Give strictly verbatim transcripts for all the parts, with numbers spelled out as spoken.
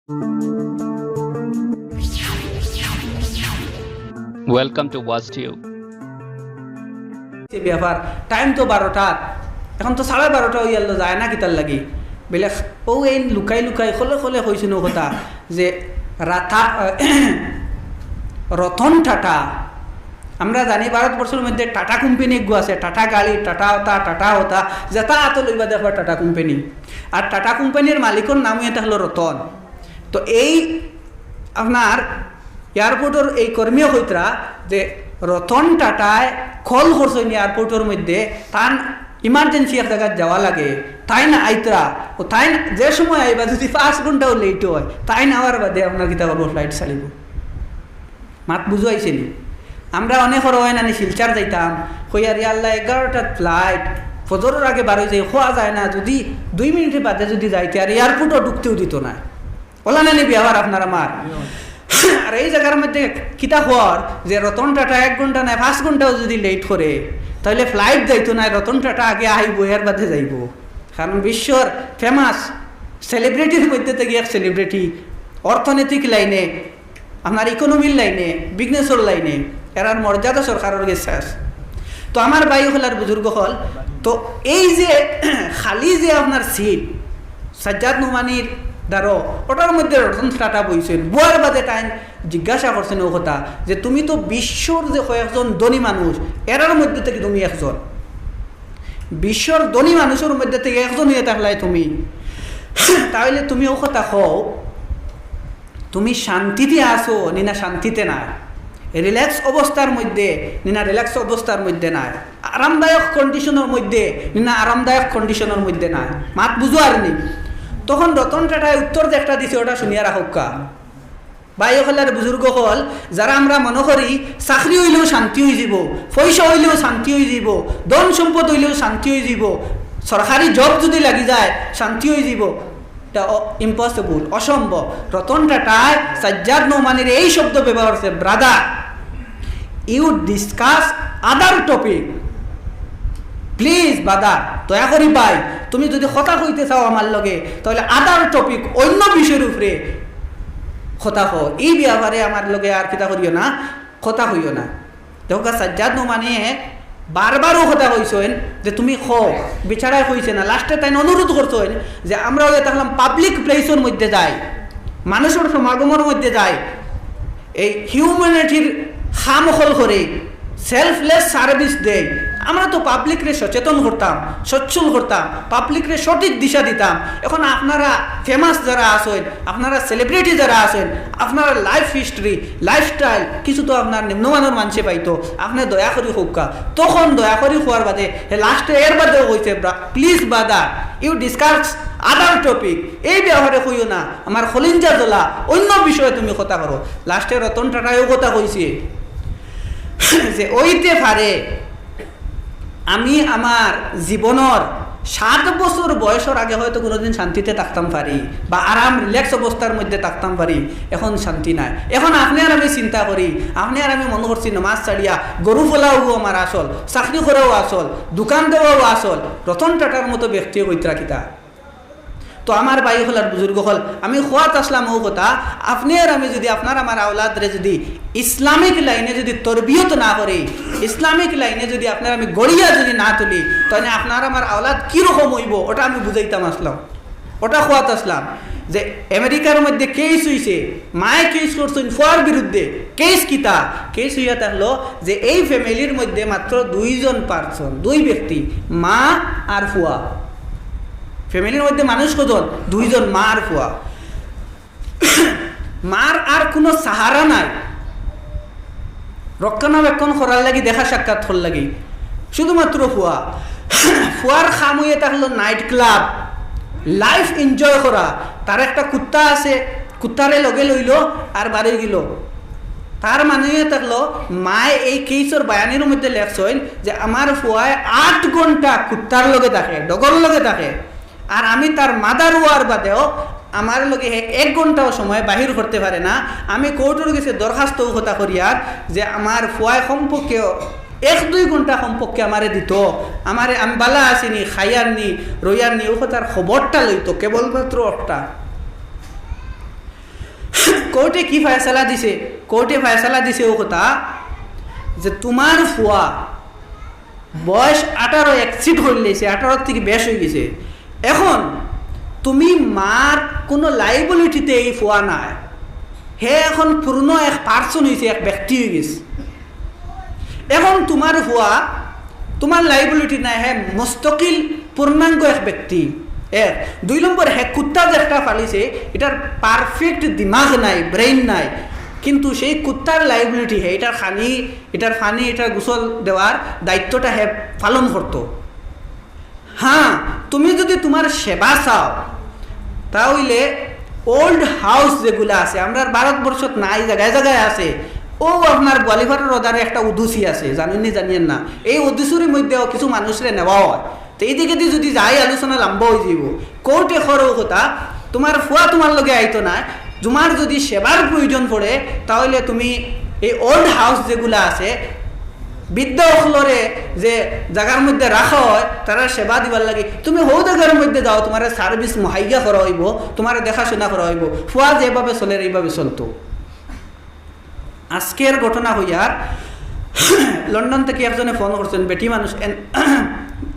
Welcome to WatchTube. যে ব্যাপার, টাইম তো বারোটা, এখন তো সাড়ে বারোটা অইয়ারলো, যায় না কিতার লাগি? বেলে ও এই লুকাই লুকাই খোলে খোলে কইছইন ও কথা যে রাতা, রতন টাটা, আমরা জানি ভারতবর্ষর মধ্যে টাটা কোম্পানি এগু আছে, টাটা গাড়ি, টাটা অতা, টাটা অতা, যেটা আতো লইবা দেখবা টাটা কোম্পানি। আর টাটা কোম্পানির মালিকর নাম অইয়া থাকলো রতন। তো এই আপনার এয়ারপোর্টর এই কর্মীয়ে কইতরা যে রতন টাটায় কল করছইন এয়ারপোর্টর মধ্যে, তান ইমার্জেন্সি এক জাগাত যাওয়া লাগে, তাইন আইতরা, ও তাইন যে সময় আইবা যদি পাঁচ ঘন্টাও লেট হয়, তাইন আওয়ার বাদে আপনার কিতা করবো, ফ্লাইট ছাড়িবো। মাত বুঝাইছে নি? আমরা অনেক বড় হয় না নি শিলচর যাইতাম, কই আর ইয়াল্লা এগারোটার ফ্লাইট, ফজরর আগে বারোই যাই, খোয়া যায় না, যদি দুই মিনিটের বাদে যদি যাইতে আর এয়ারপোর্টও ঢুকতেও দিত না। ওলা না নিবি আবার আপনার আমার। আর এই জাগার মধ্যে কিতা খবর যে রতন টাটা এক ঘন্টা নায়, পাঁচ ঘন্টাও যদি লেট করে, তাইলে ফ্লাইট যাইতো নায়, রতন টাটা আগে আইবো, এর বাদে যাইবো। কারণ বিশ্বর ফেমাস সেলিব্রিটির মধ্যে থাকি এক সেলিব্রিটি, অর্থনৈতিক লাইনে, আপনার ইকোনমির লাইনে, বিজনেসর লাইনে, এরার মর্যাদা সরকারর গেছে আছে। তো আমার ভাই অকল আর বুজুর্গ অকল, তো এই যে খালি যে আপনার সিট, সাজ্জাদ নোমানির দ্বারো, ওটার মধ্যে রতন টাটা বইছইন। বওয়ার বাদে তাইন জিজ্ঞাসা করছইন ও কথা যে, "তুমি তো বিশ্বর যে কয়েকজন ধনী মানুষ, এরার মধ্যে থাকি তুমি একজন। বিশ্বর ধনী মানুষর মধ্যে থাকি একজন অইয়া থাকলায় তুমি। তাইলে তুমি ও কথা কও, তুমি শান্তিতে আছো নি না শান্তিতে নাই? রিল্যাক্স অবস্থার মধ্যে নি না রিল্যাক্স অবস্থার মধ্যে নাই? আরামদায়ক কন্ডিশনর মধ্যে নি না আরামদায়ক কন্ডিশনর মধ্যে নাই? মাত বুঝো আর নি?" তখন রতন টাটায় উত্তর যে একটা দিছে, ওটা শুনিয়া রাখউক্কা। ভাই অকল আর বুজুর্গ অকল, যারা আমরা মনো করি চাকরি অইলেও শান্তি অইযিবো, পয়সা অইলেও শান্তি অইযিবো, ধন সম্পদ অইলেও শান্তি অইযিবো, সরকারি জব যদি লাগি যায় শান্তি অইযিবো, এটা অ-, ইম্পসিবল, অসম্ভব। রতন টাটায় সাজ্জাদ নোমানির এই শব্দ ব্যবহার করছে, "Brother, you discuss other topic, please brother, দয়া করি ভাই, তুমি যদি কথা কইতে চাও আমার লগে, তাহলে other topic, অন্য বিষয়র উপরে কথা কও, এই ব্যাপারে আমার লগে আর কিতা করিও না, কথা কইও না।" দেখো, সাজ্জাদ নোমানিয়ে বারবার ও কথা কইছইন যে, "তুমি কও।" বেচারায় কইছে না, লাস্টে তাইন অনুরোধ করছইন যে, "আমরা অইয়া থাকলাম পাবলিক প্লেসর মধ্যে যাই, মানুষর সমাগমর মধ্যে যাই, এই হিউম্যানিটির কাম অকল করি, সেলফলেস সার্ভিস দেই, আমরা তো পাবলিকরে সচেতন করতাম, সচ্ছল করতাম, পাবলিকরে সঠিক দিশা দিতাম। এখন আপনারা ফেমাস যারা আছইন, আপনারা সেলিব্রিটি যারা আছইন, আপনারা লাইফ হিস্টরি, লাইফস্টাইল কিছু তো আপনার নিম্নমানর মানষে পাইতো, আপনে দয়া করি কউক্কা।" তখন দয়া করি কওয়ার বাদে হে লাস্টে এর বাদেও কইছে, "Please brother, you discuss other topic, এই ব্যাপারে কইও না, আমার কলিঞ্জা জ্বলা, অন্য বিষয়ে তুমি কথা করো।" লাস্টে রতন টাটায়ও কথা কইছে যে, "অইতে পারে আমি আমার জীবনর সাত বছর বয়সর আগে হয়তো কোনোদিন শান্তিতে থাকতাম পারি বা আরাম রিল্যাক্স অবস্থার মধ্যে থাকতাম পারি, এখন শান্তি নাই।" এখন আপনে আর আমি চিন্তা করি, আপনে আর আমি মনো করছি নমাজ ছাড়িয়া গরু ফলাও আমার আসল, চাকরি করাও আসল, দোকান দেওয়াও আসল। রতন টাটার মতো ব্যক্তি কইতরা কিতা? তো আমার ভাই অকল আর বুজুর্গ অকল, আমি কওয়াত আছলাম ও কথা, আপনে আর আমি যদি আপনার আমার আওলাদরে যদি ইসলামিক লাইনে যদি তরবিয়ত না করি, ইসলামিক লাইনে যদি আপনার আমি গড়িয়া যদি না তুলি, তাহলে আপনার আমার আওলাদ কিরকম অইবো, ওটা আমি বুঝাইতাম আছলাম, ওটা কওয়াত আছলাম। যে আমেরিকার মধ্যে কেস অইছে, মায়ে কেস করছইন ফুয়ার বিরুদ্ধে। কেস কিতা? কেস অইয়া থাকলো যে এই ফ্যামিলির মধ্যে মাত্র দুইজন পারসন, দুই ব্যক্তি, মা আর ফুয়া। ফ্যামিলির মধ্যে মানুষ কজন? দুইজন, মা আর ফুয়া। মার আর কোনো সাহারা নাই, রক্ষণাবেক্ষণ করার লাগি, দেখা সাক্ষাৎ করার লাগি, শুধুমাত্র ফুয়া। ফুয়ার কাম অইয়া থাকলো নাইট ক্লাব, লাইফ এনজয় করা। তার একটা কুত্তা আছে, কুত্তারে লগে লইলো আর বারই গেলো। তার মানে অইয়া থাকলো, মায়ে এই কেসর বয়ানির মধ্যে লেখছইন যে আমার ফুয়ায় আট ঘন্টা কুত্তার লগে থাকে, ডগর লগে থাকে, আর আমি তার মাদার অওয়ার বাদেও আমার লগে হে এক ঘন্টাও সময় বাহির করতে পারে না। আমি কোর্টর গেছে দরখাস্ত ও কথা করিয়ার যে আমার ফুয়ায় কমপক্ষে এক দুই ঘন্টা কমপক্ষে আমারে দিত, আমারে আমি বালা আছি নি, খাইয়ার নি, রইয়ার নি, ও কথার খবরটা লইতো, কেবলমাত্র একটা। কোর্টে কি ফয়সালা দিছে? কোর্টে ফয়সালা দিছে অউ কথা যে তুমার ফুয়া বয়স আঠারো exceed করিলাইছে, আঠারো থাকি বেশ অইগেছে। এখন তুমি মার কুনু liability-তে এই ফুয়া নাই, হে এখন পূর্ণ এক person অইছে, এক ব্যক্তি অইগেছে। এখন তুমার ফুয়া তুমার liability নাই, হে মুস্তকিল পূর্ণাঙ্গ এক ব্যক্তি। এক। দুই নম্বর, হে কুত্তা যে একটা পালিছে, ইটার perfect দিমাগ নাই, brain নাই, কিন্তু সেই কুত্তার liability হে, ইটার খানি, ইটার পানি, ইটার গোসল দেওয়ার দায়িত্বটা হে পালন করতো। হ্যাঁ, তুমি যদি তুমার সেবা চাও, তা অইলে old house যেগুলা আছে, আমরার ভারতবর্ষত নাই, জাগায় জাগায় আছে। অউ আপনার গোয়ালিপাড়ার ওদারে একটা উদুসি আছে, জানইন নি জানিয়ার না, এই উদুসির মধ্যেও কিছু মানুষরে নেওয়া অয়। তো এইদিকেদি যদি যাই, আলোচনা লম্বা অইযিবো। কোর্টে করো কথা, তুমার ফুয়া তুমার লগে আইতো না, তুমার যদি সেবার প্রয়োজন পড়ে, তা অইলে তুমি এই old house যেগুলা আছে, বৃদ্ধ অকলরে যে জাগার মধ্যে রাখা অয়, তারার সেবা দিবার লাগি, তুমি হউ জাগার মধ্যে যাও, তুমারে service মুহাইয়া করা অইবো, তুমারে দেখাশুনা করা অইবো। ফুয়া যেভাবে চলের, এইভাবে চলতো। আজকের ঘটনা অইয়ার, লন্ডন থাকি একজনে ফোন করছইন, বেটি মানুষ, এন-,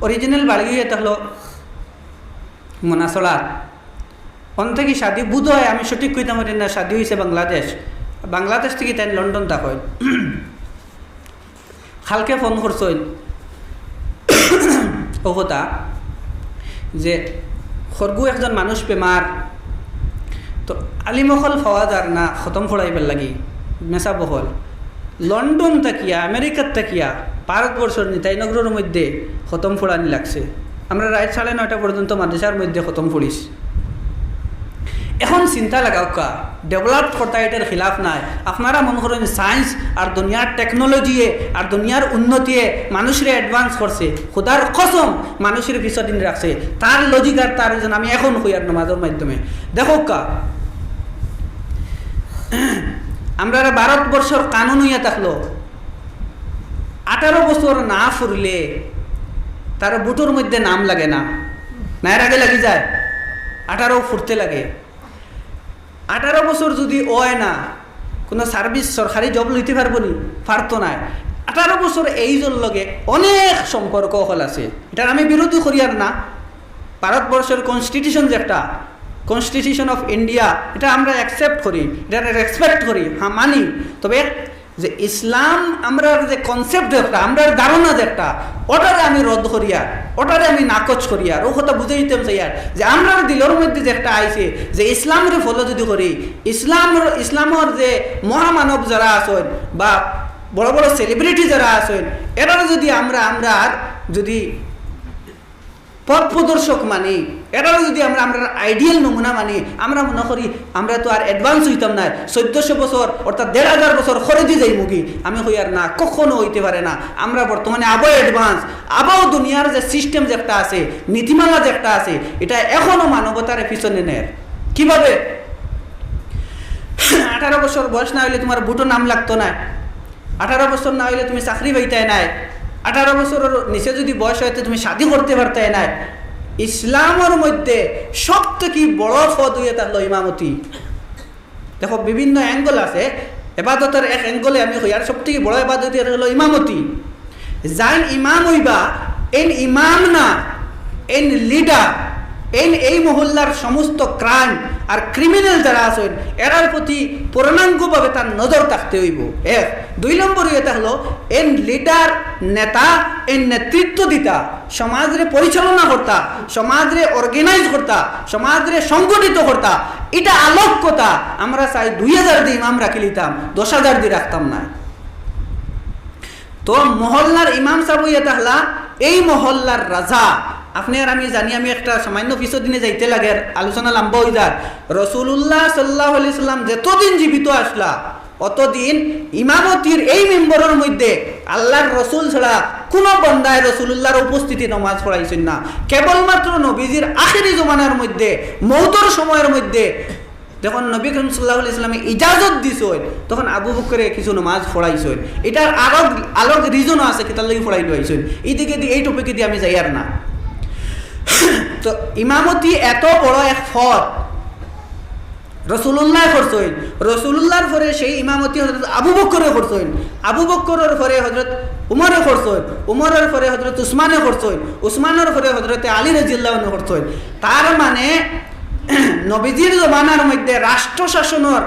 original বাড়ি অইয়া থাকলো মনাছড়া। অন থাকি শাদি, বুধ অয়, আমি সঠিক কইতাম পারি না, শাদি অইছে বাংলাদেশ। বাংলাদেশ থাকি তাইন লন্ডন থাকইন। কালকে ফোন করছইন অউ কথা যে খরগু একজন মানুষ বেমার, তো আলিম অকল পাওয়া যার না খতম পড়াইবার লাগি, মেসাব অকল। লন্ডন থাকিয়া, আমেরিকাত থাকিয়া, ভারতবর্ষর নিতাইনগরর মধ্যে খতম পড়ানি লাগছে। আমরা রাইত সাড়ে নয়টা পর্যন্ত মাদ্রাসার মধ্যে খতম পড়িছি। এখন চিন্তা লাগাউক্কা, developed করতা, ইটার খিলাফ নাই। আপনারা মনে করইন science আর দুনিয়ার technology-এ আর দুনিয়ার উন্নতিয়ে মানুষরে advance করছে। খুদার কসম, মানুষরে পিছাদিন রাখছে। তার logic আর তার reason আমি এখন কইয়ার নমাজর মাধ্যমে। দেখউক্কা, আমরার ভারতবর্ষর কানুন অইয়া থাকলো, আঠারো বছর না ফুরলে তার ভোটর মধ্যে নাম লাগে না, না এর আগে লাগি যায়, আঠারো ফুরতে লাগে। আঠারো বছর যদি অয় না, কুনু service, সরকারি job লইতে পারবো নি? পারতো নায়। আঠারো বছর age-র লগে অনেক সম্পর্ক অকল আছে, ইটার আমি বিরোধী করিয়ার না। ভারতবর্ষর constitution যেটা, Constitution of India, ইটা আমরা accept করি, ইটারে respect করি, হ্যাঁ মানি। তবে যে ইসলাম, আমরার যে concept একটা, আমরার ধারণা যে একটা, ওটারে আমি রদ করিয়ার, ওটারে আমি নাকচ করিয়ার, অউ কথা বুঝাইতাম চাইয়ার যে আমরার দিলর মধ্যে যে একটা আইছে যে ইসলামরে follow যদি করি, ইসলামর, ইসলামর যে মহামানব যারা আছইন বা বড় বড় celebrity যারা আছইন, এরারে যদি আমরা, আমরার যদি পথ প্রদর্শক মানি, এরারে যদি আমরা, আমরার ideal নমুনা মানি, আমরা মনে করি আমরা তো আর advance অইতাম নায়, চৌদ্দশো বছর অর্থাৎ দেড় হাজার বছর খরেদি যাইমুগি। আমি কইয়ার না, কখনো অইতে পারে না। আমরা বর্তমানে আবাও advance, আবাও দুনিয়ার যে system যে একটা আছে, নীতিমালা যে একটা আছে, ইটা এখনো মানবতারে পিছনে নের। কিভাবে? আঠারো বছর বয়স না অইলে তুমার ভোটো নাম লাগতো নায়। আঠারো বছর না অইলে তুমি চাকরি পাইতায় নায়, আঠারো বছরর নিচে যদি বয়স অয় তে তুমি শাদি করতে পারতায় নায়। ইসলামর মধ্যে সব থাকি বড় পদ অইয়া থাকলো ইমামতি। দেখো, বিভিন্ন angle আছে, এবাদতর এক angle-এ আমি কইয়ার, সব থাকি বড় এবাদত অইয়া থাকলো ইমামতি। যাইন ইমাম অইবা, এইন ইমাম না, এইন leader, এইন এই মহল্লার সমস্ত crime আর criminal যারা আছইন, এরার প্রতি পূর্ণাঙ্গভাবে তার নজর থাকতে অইবো। এক। দুই নম্বর অইয়া থাকলো, এইন leader, নেতা, এইন নেতৃত্ব দিতা, সমাজরে পরিচালনা করতা, সমাজরে organize করতা, সমাজরে সংগঠিত করতা। ইটা আলোক কথা। আমরা চাই দুই হাজার দি ইমাম রাখিলিতাম, দশ হাজার দি রাখতাম নায়। তো মহল্লার ইমাম সাব অইয়া থাকলা, এই মহল্লার রাজা। আপনে আর আমি জানি, আমি একটা সামান্য পিছর দিনে যাইতে লাগের, আলোচনা লম্বা অইযার। রাসুলুল্লাহ সাল্লাল্লাহু আলাইহি সাল্লাম যতদিন জীবিত আছলা, অতদিন ইমামতির এই মিম্বরর মধ্যে আল্লাহর রসুল ছাড়া কুনু বান্দায় রাসুলুল্লাহর উপস্থিতি নমাজ পড়াইছইন না। কেবলমাত্র নবীজির আখেরি জমানার মধ্যে, মৌতর সময়র মধ্যে যখন নবী করিম সাল্লাল্লাহু আলাইহি সাল্লামে ইজাজত দিছইন, তখন আবু বকরে কিছু নমাজ পড়াইছইন। ইটার আরো, আরো reason আছে, কিতার লাগি পড়াইলো আইছইন। ইদিকে দি, এই topic-এ দি আমি যাইয়ার না। তো ইমামতি এত বড় এক পদ, রসুলুল্লায় করছইন, রসুলুল্লার পরে সেই ইমামতি হজরত আবু বকরে করছইন, আবু বকরর পরে হজরত উমরে করছইন, উমরর পরে হজরত উসমানে করছইন, উসমানর পরে হজরতে আলী রাদিয়াল্লাহু আনহু করছইন। তার মানে নবীজির জমানার মধ্যে রাষ্ট্র শাসনর,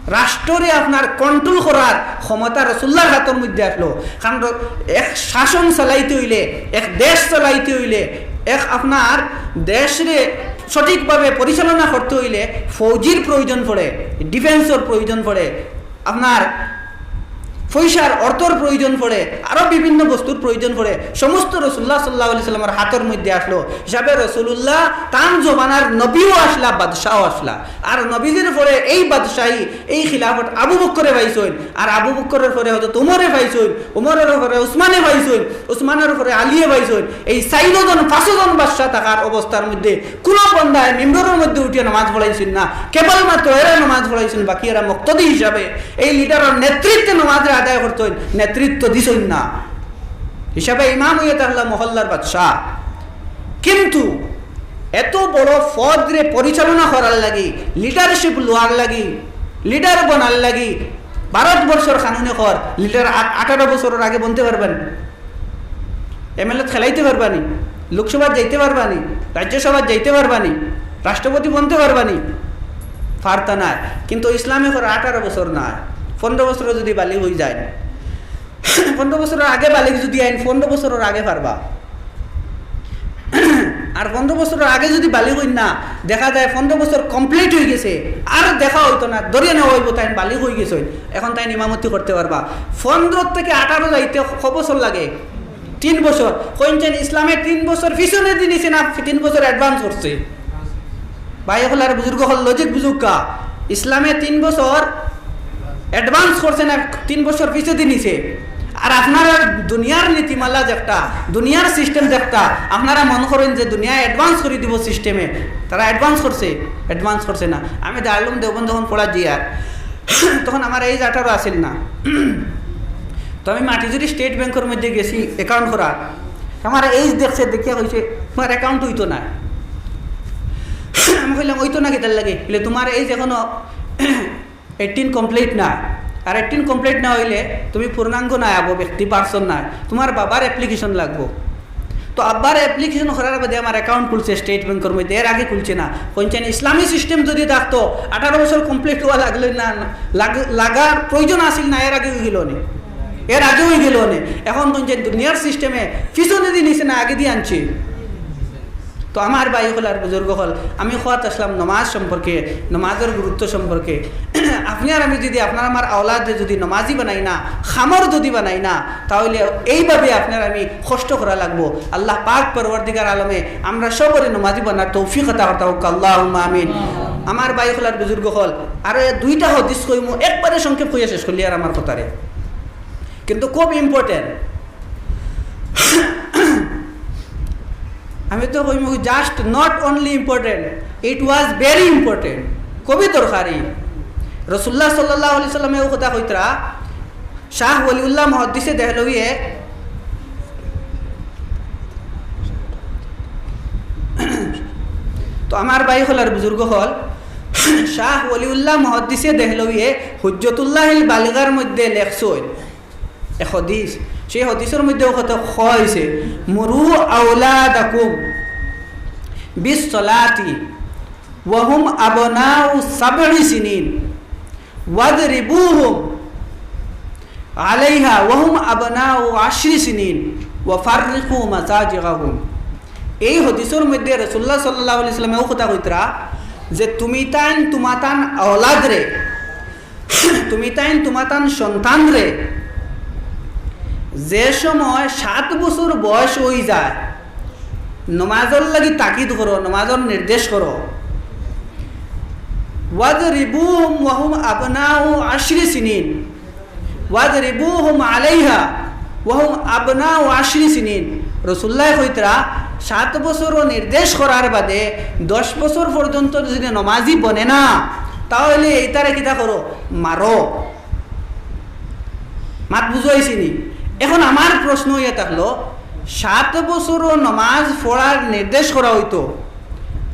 রাষ্ট্ররে আপনার কন্ট্রোল করার ক্ষমতা রসুলুল্লার হাতর মধ্যে আসলো। কারণ র-, এক শাসন চালাইতে অইলে, এক দেশ চালাইতে অইলে, এক আপনার দেশরে সঠিকভাবে পরিচালনা করতে অইলে ফৌজির প্রয়োজন পড়ে, ডিফেন্সর প্রয়োজন পড়ে, আপনার পয়সার, অর্থর প্রয়োজন পড়ে, আরো বিভিন্ন বস্তুর প্রয়োজন পড়ে। সমস্ত রসুলুল্লাহ সাল্লাল্লাহু আলাইহি সাল্লামর হাতর মধ্যে আসলো। হিসাবে রসুলুল্লাহ তান জমানার নবীও আসলা, বাদশাও আসলা। আর নবীজির পরে এই বাদশাহী, এই খিলাফত আবু বকরে পাইছইন, আর আবু বকরর পরে হজরত উমরে পাইছইন, উমরর পরে উসমানে পাইছইন, উসমানর পরে আলীয়ে পাইছইন। এই চাইরজন, পাঁচজন বাদশা থাকার অবস্থার মধ্যে কুনু বন্দায় মিম্বরর মধ্যে উঠিয়া নামাজ পড়াইছইন না, কেবলমাত্র এরা নামাজ পড়াইছইন, বাকি এরা মুক্তাদি হিসাবে এই লিডারর নেতৃত্বে নামাজরে আদায় করছইন, নেতৃত্ব দিছইন না। হিসাবে ইমাম অইয়া থাকলা মহল্লার বাদশা। কিন্তু এত বড় পদরে পরিচালনা করার লাগি, লিডারশিপ লওয়ার লাগি, লিডার বনার লাগি ভারতবর্ষর কানুনে কর লিডার আ-, আঠারো বছরর আগে বনতে পারবা নি? এমএলএ খেলাইতে পারবা নি? লোকসভাত যাইতে পারবা নি? রাজ্যসভাত যাইতে পারবা নি? রাষ্ট্রপতি বনতে পারবা নি? পারতা নায়। কিন্তু ইসলামে কর আঠারো বছর নায়, পনেরো বছর যদি বালিগ অইযায়, পনেরো বছরর আগে বালিগ যদি অইন, পনেরো বছরর আগে পারবা। আর পনেরো বছরর আগে যদি বালিগ অইন না, দেখা যায় পনেরো বছর কমপ্লিট অইগেছে, আর দেখা অইতো না, ধরিয়া নেওয়া অইবো তাইন বালিগ অইগেছইন, এখন তাইন ইমামতি করতে পারবা। পনেরো থাকি আঠারো যাইতে ক বছর লাগে? তিন বছর। কইনছেন ইসলামে তিন বছর পিছনেদি নিছে না তিন বছর অ্যাডভান্স করছে? ভাই অকল আর বুজুর্গ অকল লজিক বুঝউক্কা, ইসলামে তিন বছর অ্যাডভান্স করছে না তিন বছর পিছেদি নিছে? আর আপনারা দুনিয়ার নীতিমালা যেটা, দুনিয়ার সিস্টেম যেটা, আপনারা মনে করইন যে দুনিয়া অ্যাডভান্স করি দিবো সিস্টেমে, তারা অ্যাডভান্স করছে? অ্যাডভান্স করছে না। আমি দারুল উলুম দেওবন্দ যখন পড়া যাইয়ার, তখন আমার age আঠারো আছিল না। তো আমি মাটিজুরি স্টেট ব্যাংকর মধ্যে গেছি অ্যাকাউন্ট করার। আমার age দেখছে, দেখিয়া কইছে, "তুমার অ্যাকাউন্ট অইতো না।" আমি কইলাম, "অইতো না কিতার লাগি?" বলে, "তুমার age এখনো এইটিন কমপ্লিট না, আর এইটিন কমপ্লিট না অইলে তুমি পূর্ণাঙ্গ নায় অইবো ব্যক্তি, পারসন নায়, তুমার বাবার অ্যাপ্লিকেশন লাগবো।" তো আব্বার অ্যাপ্লিকেশন করার বাদে আমার অ্যাকাউন্ট খুলছে স্টেট ব্যাংকর মধ্যে, এর আগে খুলছে না। কইনছেন ইসলামী সিস্টেম যদি থাকতো, আঠারো বছর কমপ্লিট অওয়া লাগলে না, লাগ-, লাগার প্রয়োজন আছিল না, এর আগে অইগেলো নে, এর আগে অইগেলো নে। এখন কইনছেন দুনিয়ার সিস্টেমে পিছনেদি নিছে না, আগেদি আনছে। তো আমার ভাই অকল আর বুজুর্গ অকল, আমি কওয়াত আসলাম নমাজ সম্পর্কে, নমাজর গুরুত্ব সম্পর্কে। আপনে আর আমি যদি, আপনার আমার আওলাদরে যদি নমাজি বানাই না, কামর যদি বানাই না, তাহলে এইভাবে আপনার আমি কষ্ট করা লাগবো। আল্লাহ পাক পরওয়ারদিগার আলমে আমরা সবরে নমাজি বানার তৌফিক আতা করতা হউক, আল্লাহুম্মা আমিন। আমার ভাই অকল আর বুজুর্গ অকল, আরো এ দুইটা হাদিস কইমু, একবারে সংক্ষেপ কইয়া শেষ করলিয়ার আমার কথারে, কিন্তু খুব ইম্পর্টেন্ট। আমি তো কইমু, just not only important, it was very important, খুবই দরকারি। রাসুলুল্লাহ সাল্লাল্লাহু আলাইহি সাল্লামে অউ কথা কইতরা, শাহ ওলিউল্লাহ মুহাদ্দিসে দেহলভিয়ে। তো আমার ভাই অকল আর বুজুর্গ অকল, শাহ ওলিউল্লাহ মুহাদ্দিসে দেহলভিয়ে হুজ্জতুল্লাহিল বালিগার মধ্যে লেখছইন এক হাদিস, সেই হাদিসর মধ্যে অউ কথা কওয়া অইছে, "মুরু আওলাদাকুম বিস সালাতি ওয়া হুম আবনাউ সাবঈ সিনিন, ওয়াদরিবুহুম আলাইহা ওয়া হুম আবনাউ আশরি সিনিন, ওয়া ফাররিকু মাজাজিগাহুম।" এই হাদিসর মধ্যে রাসুলুল্লাহ সাল্লাল্লাহু আলাইহি সাল্লামে অউ কথা কইতরা যে, "তুমি তাইন তুমাতান আওলাদরে, তুমি তাইন তুমাতান সন্তানরে যে সময় সাত বছর বয়স অইযায়, নমাজর লাগি তাকিদ করো, নমাজর নির্দেশ করো।" "ওয়াদরিবুহুম ওয়া হুম আবনাউ আশরি সিনিন, ওয়াদরিবুহুম আলাইহা ওয়া হুম আবনাউ আশরি সিনিন।" রাসুলুল্লায় কইতরা, সাত বছরও নির্দেশ করার বাদে দশ বছর পর্যন্ত যদি নমাজি বনে না, তাহলে ইতারে কিতা করো? মারো। মাত বুঝাইছি নি? এখন আমার প্রশ্ন অইয়া থাকলো, সাত বছরও নমাজ পড়ার নির্দেশ করা অইতো,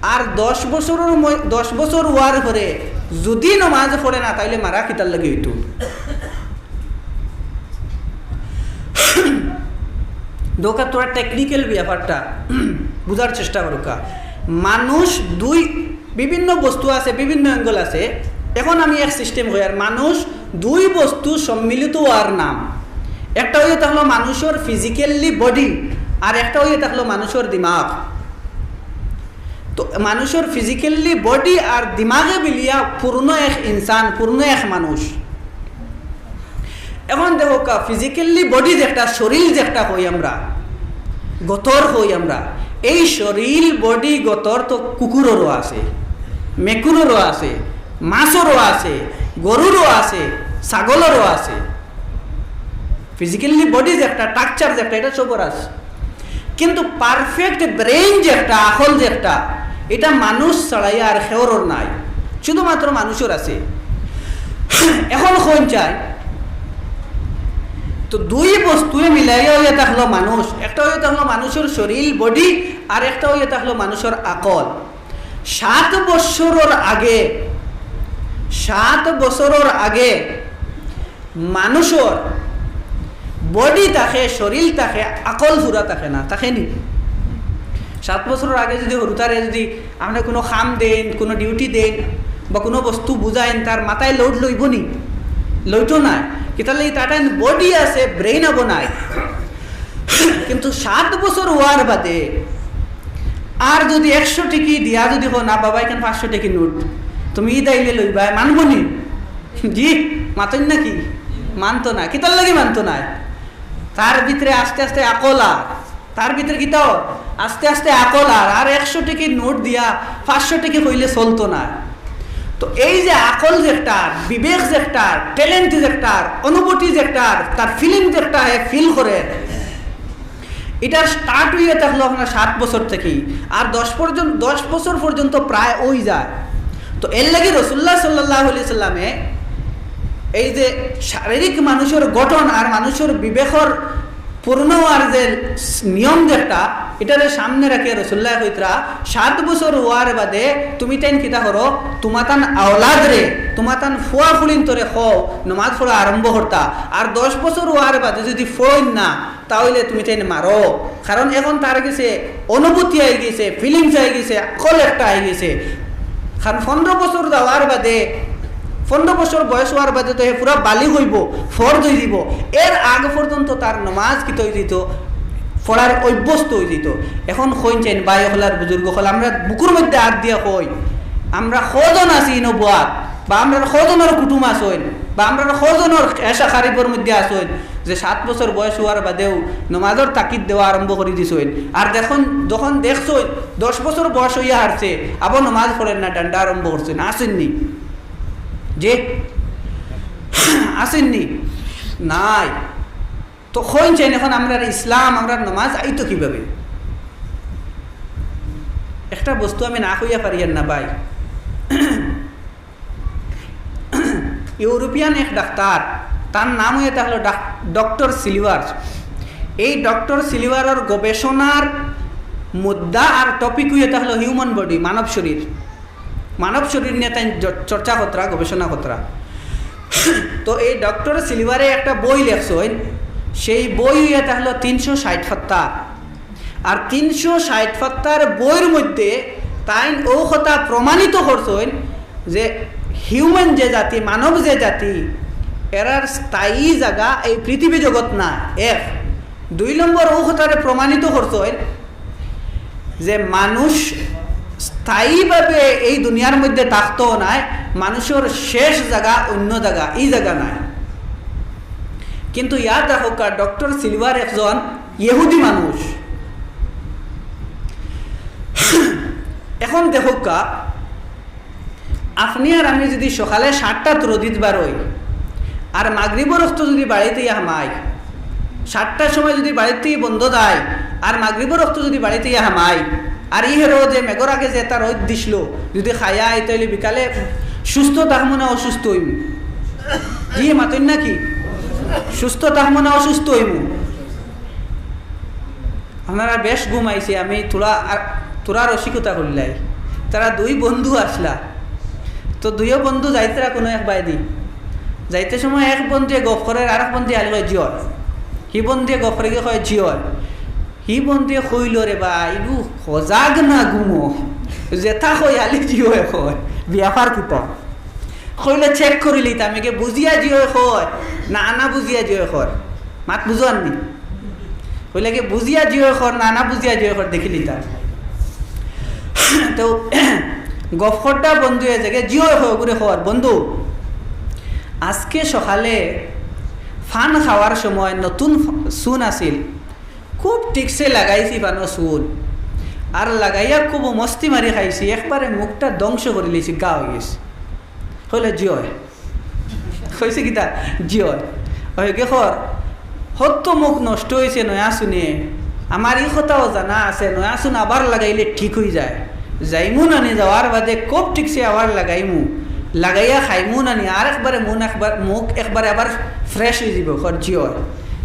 আর দশ বছরর মই-, দশ বছর অওয়ার পরে যদি নমাজ পড়ে না, তাইলে মারা কিতার লাগি অইতো? দোকা তোরা টেকনিক্যাল ব্যাপারটা বুঝার চেষ্টা করুকা। মানুষ দুই, বিভিন্ন বস্তু আছে, বিভিন্ন অ্যাঙ্গেল আছে। এখন আমি এক সিস্টেম কইয়ার, মানুষ দুই বস্তু সম্মিলিত অওয়ার নাম। একটা অইয়া থাকলো মানুষর ফিজিক্যালি বডি, আর একটা অইয়া থাকলো মানুষর দিমাগ। তো মানুষর ফিজিক্যালি বডি আর দিমাগে মিলিয়া পূর্ণ এক ইনসান, পূর্ণ এক মানুষ। এখন দেখো কা, ফিজিক্যালি বডি যেটা, শরীর যেটা কই আমরা, গতর কই আমরা, এই শরীর বডি গতর তো কুকুররও আছে, মেকুররও আছে, মাছরও আছে, গরুরও আছে, ছাগলরও আছে। ফিজিক্যালি বডি যেটা, স্ট্রাকচার যেটা, এটা সবর আছে। কিন্তু পারফেক্ট ব্রেইন যেটা, আকল যেটা, এটা মানুষ ছাড়াই আর কেউরর নাই, শুধুমাত্র মানুষর আছে। এখন কইন চাই, তো দুই বস্তুয়ে মিলাইয়া অইয়া থাকলো মানুষ, একটা অইয়া থাকলো মানুষর শরীর, বডি, আর একটা অইয়া থাকলো মানুষর আকল। সাত বছরর আগে, সাত বছরর আগে মানুষর বডি থাকে, শরীর থাকে, আকল পুরা থাকে না, থাকে নি? সাত বছরর আগে যদি হুরুতারে যদি আপনে কোনো কাম দেইন, কোনো ডিউটি দেইন, বা কোনো বস্তু বুঝাইন, তার মাথায় লোড লইবো নি? লইতো নায়। কিতার লাগি? তার টাইম বডি আছে, ব্রেইন আবো নাই। কিন্তু সাত বছর অওয়ার বাদে আর যদি একশো টেকি দিয়া যদি কও, "না বাবা, এখান পাঁচশো টেকি নোট, তুমি ইদ আইলে লইবায়", মানবো নি? জি, মাতইন নাকি? মানতো না। কিতার লাগি মানতো না? তার ভিতরে আস্তে আস্তে আকল আর, তার ভিতরে কিতা অর? আস্তে আস্তে আকল আর, আর একশো টেকি নোট দিয়া পাঁচশো টেকি কইলে চলতো না। তো এই যে আকল যে একটা, বিবেক যে একটা, ট্যালেন্ট যে একটা, অনুভূতি যে একটা, তার ফিলিং যে একটা, হে ফিল করে, এটা স্টার্ট অইয়া থাকলো আপনার সাত বছর থাকি, আর দশ পর্যন্ত, দশ বছর পর্যন্ত প্রায় অই যায়। তো এর লাগি রসুল্লাহ সাল্লাল্লাহু আলাইহি সাল্লামে এই যে শারীরিক মানুষর গঠন আর মানুষর বিবেকর পূর্ণ অওয়ার যে নিয়ম যেটা, এটারে সামনে রাখিয়া রসুল্লাহ কইতরা, "সাত বছর অওয়ার বাদে তুমি তাইন কিতা করো, তুমাতান আওলাদরে, তুমাতান ফুয়া ফুড়িন্তরে কও, নমাজ পড়া আরম্ভ করতা। আর দশ বছর অওয়ার বাদে যদি পড়ইন না, তা অইলে তুমি তাইন মারো।" কারণ এখন তার গেছে অনুভূতি আই গেছে, ফিলিংস আই গেছে, আকল একটা আই গেছে। কারণ পনেরো বছর যাওয়ার বাদে, পনেরো বছর বয়স অওয়ার বাদে তো হে পুরা বালিগ অইবো, ফরজ অই যিবো। এর আগ পর্যন্ত তার নমাজ কিতা অই যিতো, পড়ার অভ্যস্ত অই যিতো। এখন কইন চাইন, ভাই অকল আর বুজুর্গ অকল, আমরা বুকুর মধ্যে আত দিয়া কই, আমরা কয়জন আছি ইনো বওয়াত, বা আমরার কয়জনর কুটুম আছইন, বা আমরার কয়জনর এশা কারিবর মধ্যে আছইন, যে সাত বছর বয়স অওয়ার বাদেউ নমাজর তাকিদ দেওয়া আরম্ভ করি দিছইন। আর দেখইন, যখন দেখছইন দশ বছর বয়স অইয়া হারছে, আবার নমাজ পড়ের না, ডান্ডা আরম্ভ করছইন, আছইন নি? যে আছইন নি? নাই। তো কইন চাইন, এখন আমরার ইসলাম, আমরার নমাজ আইতো কিভাবে? একটা বস্তু আমি না কইয়া পারিয়ার না ভাই। ইউরোপিয়ান এক ডাক্তার, তার নাম অইয়া থাকলো ডাক-, ডক্টর সিলভার। এই ডক্টর সিলভারর গবেষণার মুদ্দা আর টপিক অইয়া থাকলো হিউম্যান বডি, মানব শরীর। মানব শরীর নিয়া তাইন জ-, চর্চা করতরা, গবেষণা করতরা। তো এই ডক্টর সিলভারে একটা বই লেখছইন, সেই বই অইয়া থাকলো তিনশো ষাইট পাতা। আর তিনশো ষাইট পাতার বইর মধ্যে তাইন অউ কথা প্রমাণিত করছইন যে হিউম্যান যে জাতি, মানব যে জাতি, এরার স্থায়ী জাগা এই পৃথিবী জগৎ না, এক। দুই নম্বর, অউ কথারে প্রমাণিত করছইন যে মানুষ স্থায়ীভাবে এই দুনিয়ার মধ্যে থাকতো নায়, মানুষর শেষ জাগা অইন্য জাগা, ই জাগা নায়। কিন্তু ইয়াদ রাখউক্কা, ডক্টর সিলভার একজন ইহুদি মানুষ। এখন দেখউক্কা, আপনে আর আমি যুদি সকালে সাতটাত রোদিত বারই, আর মাগরিবর অক্ত যুদি বাড়িত আইয়া হামাই, সাতটার সময় যুদি বাড়িত থাকি বন্দ যাই, আর মাগরিবর অক্ত যুদি বাড়িত আইয়া হামাই, আর ই হেরো যে মেঘর আগে যে একটা রইদ দিছলো, যুদি খাইয়া আই, তাইলে বিকালে সুস্থ থাকমু না অসুস্থ অইমু? জি, মাতইন নাকি? সুস্থ থাকমু না অসুস্থ অইমু? আপনারা বেশ ঘুম আইছে, আমি থুড়া আর, থুড়া রসিকতা করিলাই। তারা দুই বন্ধু আছলা, তো দুইও বন্ধু যাইতরা কুনু এক বায়দি। যাইতে সময় এক বন্ধুয়ে গফ করের, আরক বন্ধুয়ে খালি কয়, "জি অয়।" হি বন্ধুয়ে গফ করের গিয়া কয়, "জি অয়।" হি বন্ধুয়ে কইলো, "রে বা, ইগু হজাগ না ঘুমো? যেতা কয় খালি জি অয় কয়, বেয়াপার কিতা?" কইলো, "check করিলিতাম, এগে বুঝিয়া জি অয় কয়, না, না বুঝিয়া জি অয় কয়।" মাত বুঝো আর নি? কইলা কি বুঝিয়া জি অয় কর, না না বুঝিয়া জি অয় কর, দেখিলিতাম। তো গফ করতা বন্ধুয়ে যেগে জি অয় কর, ঘুরে কর, "বন্ধু, আজকে সকালে পান খাওয়ার সময় নতুন ফ-, চুন আছিল, খুব ঠিকছে লাগাইছি পানো চুন, আর লাগাইয়া খুব মস্তি মারি খাইছি, একবারে মুখটা ধ্বংস করিলিছি, গা অইগেছে।" কইলা, "জি অয়।" কইছে কিতা? "জি অয়।" অয় গি কর, "হত্ত মুখ নষ্ট অইছে নয়া চুনে, আমার ই কথাও জানা আছে, নয়া চুন আবার লাগাইলে ঠিক অইযায়। যাইমু নানি, যাওয়ার বাদে খুব ঠিকছে আবার লাগাইমু, লাগাইয়া খাইমু নানি, আর একবারে মুন একবার, মুখ একবারে আবার fresh অইযিবো।" কর, "জি অয়।"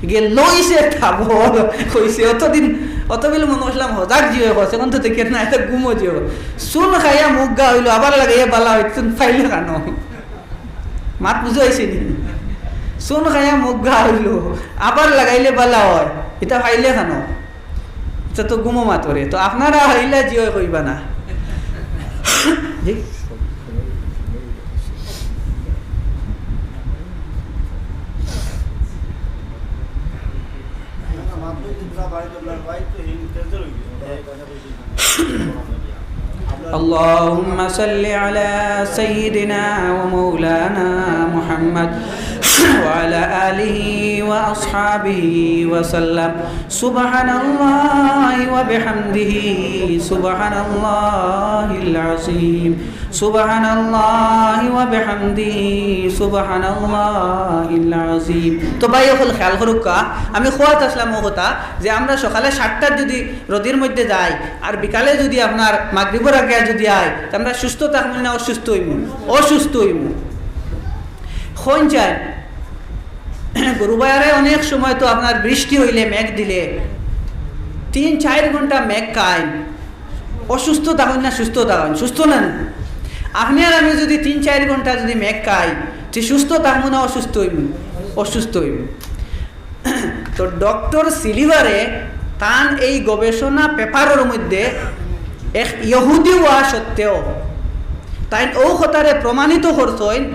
গিয়া লইছে থাবড়, কইছে, "অতদিন, অতবিল মনো করছিলাম হজাগ জি অয় কর, অখন তো দেখি না, ইটা ঘুমো জি অয় কর। চুন খাইয়া মুখ গা অইলো, আবার লাগাইয়া বালা অয়, চুন পাইলে কানো?" মাত বুঝা অইছে নি? চুন খাইয়া মুখ গা অইলো, আবার লাগাইলে বালা অয়, ইটা পাইলে কানো? ইটা তো ঘুমো মাত করে। তো আপনারা ইলা জি অয় কইবা না। জি? اللهم صل على سيدنا ومولانا محمد وعلى آله وأصحابه وسلم. سبحان الله وبحمده، سبحان الله العظيم، سبحان الله وبحمده، سبحان الله العظيم। তো ভাই অকল খেয়াল করুক্কা, আমি কওয়াত আছলাম অউ কথা যে আমরা সকালে সাতটার যদি রোদির মধ্যে যাই, আর বিকালে যদি আপনার মাগরিবর আগে যদি আই, তে আমরা সুস্থ থাকমু না অসুস্থ অইমু? অসুস্থ অইমু। কইন চাই, গরু ভাইয়ারে অনেক সময় তো আপনার বৃষ্টি অইলে, মেঘ দিলে, তিন চাইর ঘন্টা মেঘ খাইন, অসুস্থ থাকইন না সুস্থ থাকইন? সুস্থ না নি? আপনে আর আমি যদি তিন চাইর ঘন্টা যদি মেঘ খাই, তে সুস্থ থাকমু না অসুস্থ অইমু? অসুস্থ অইমু। তো ডক্টর সিলিভারে তান এই গবেষণা পেপারর মধ্যে এক ইহুদি অওয়া সত্ত্বেও তাইন অউ কথারে প্রমাণিত করছইন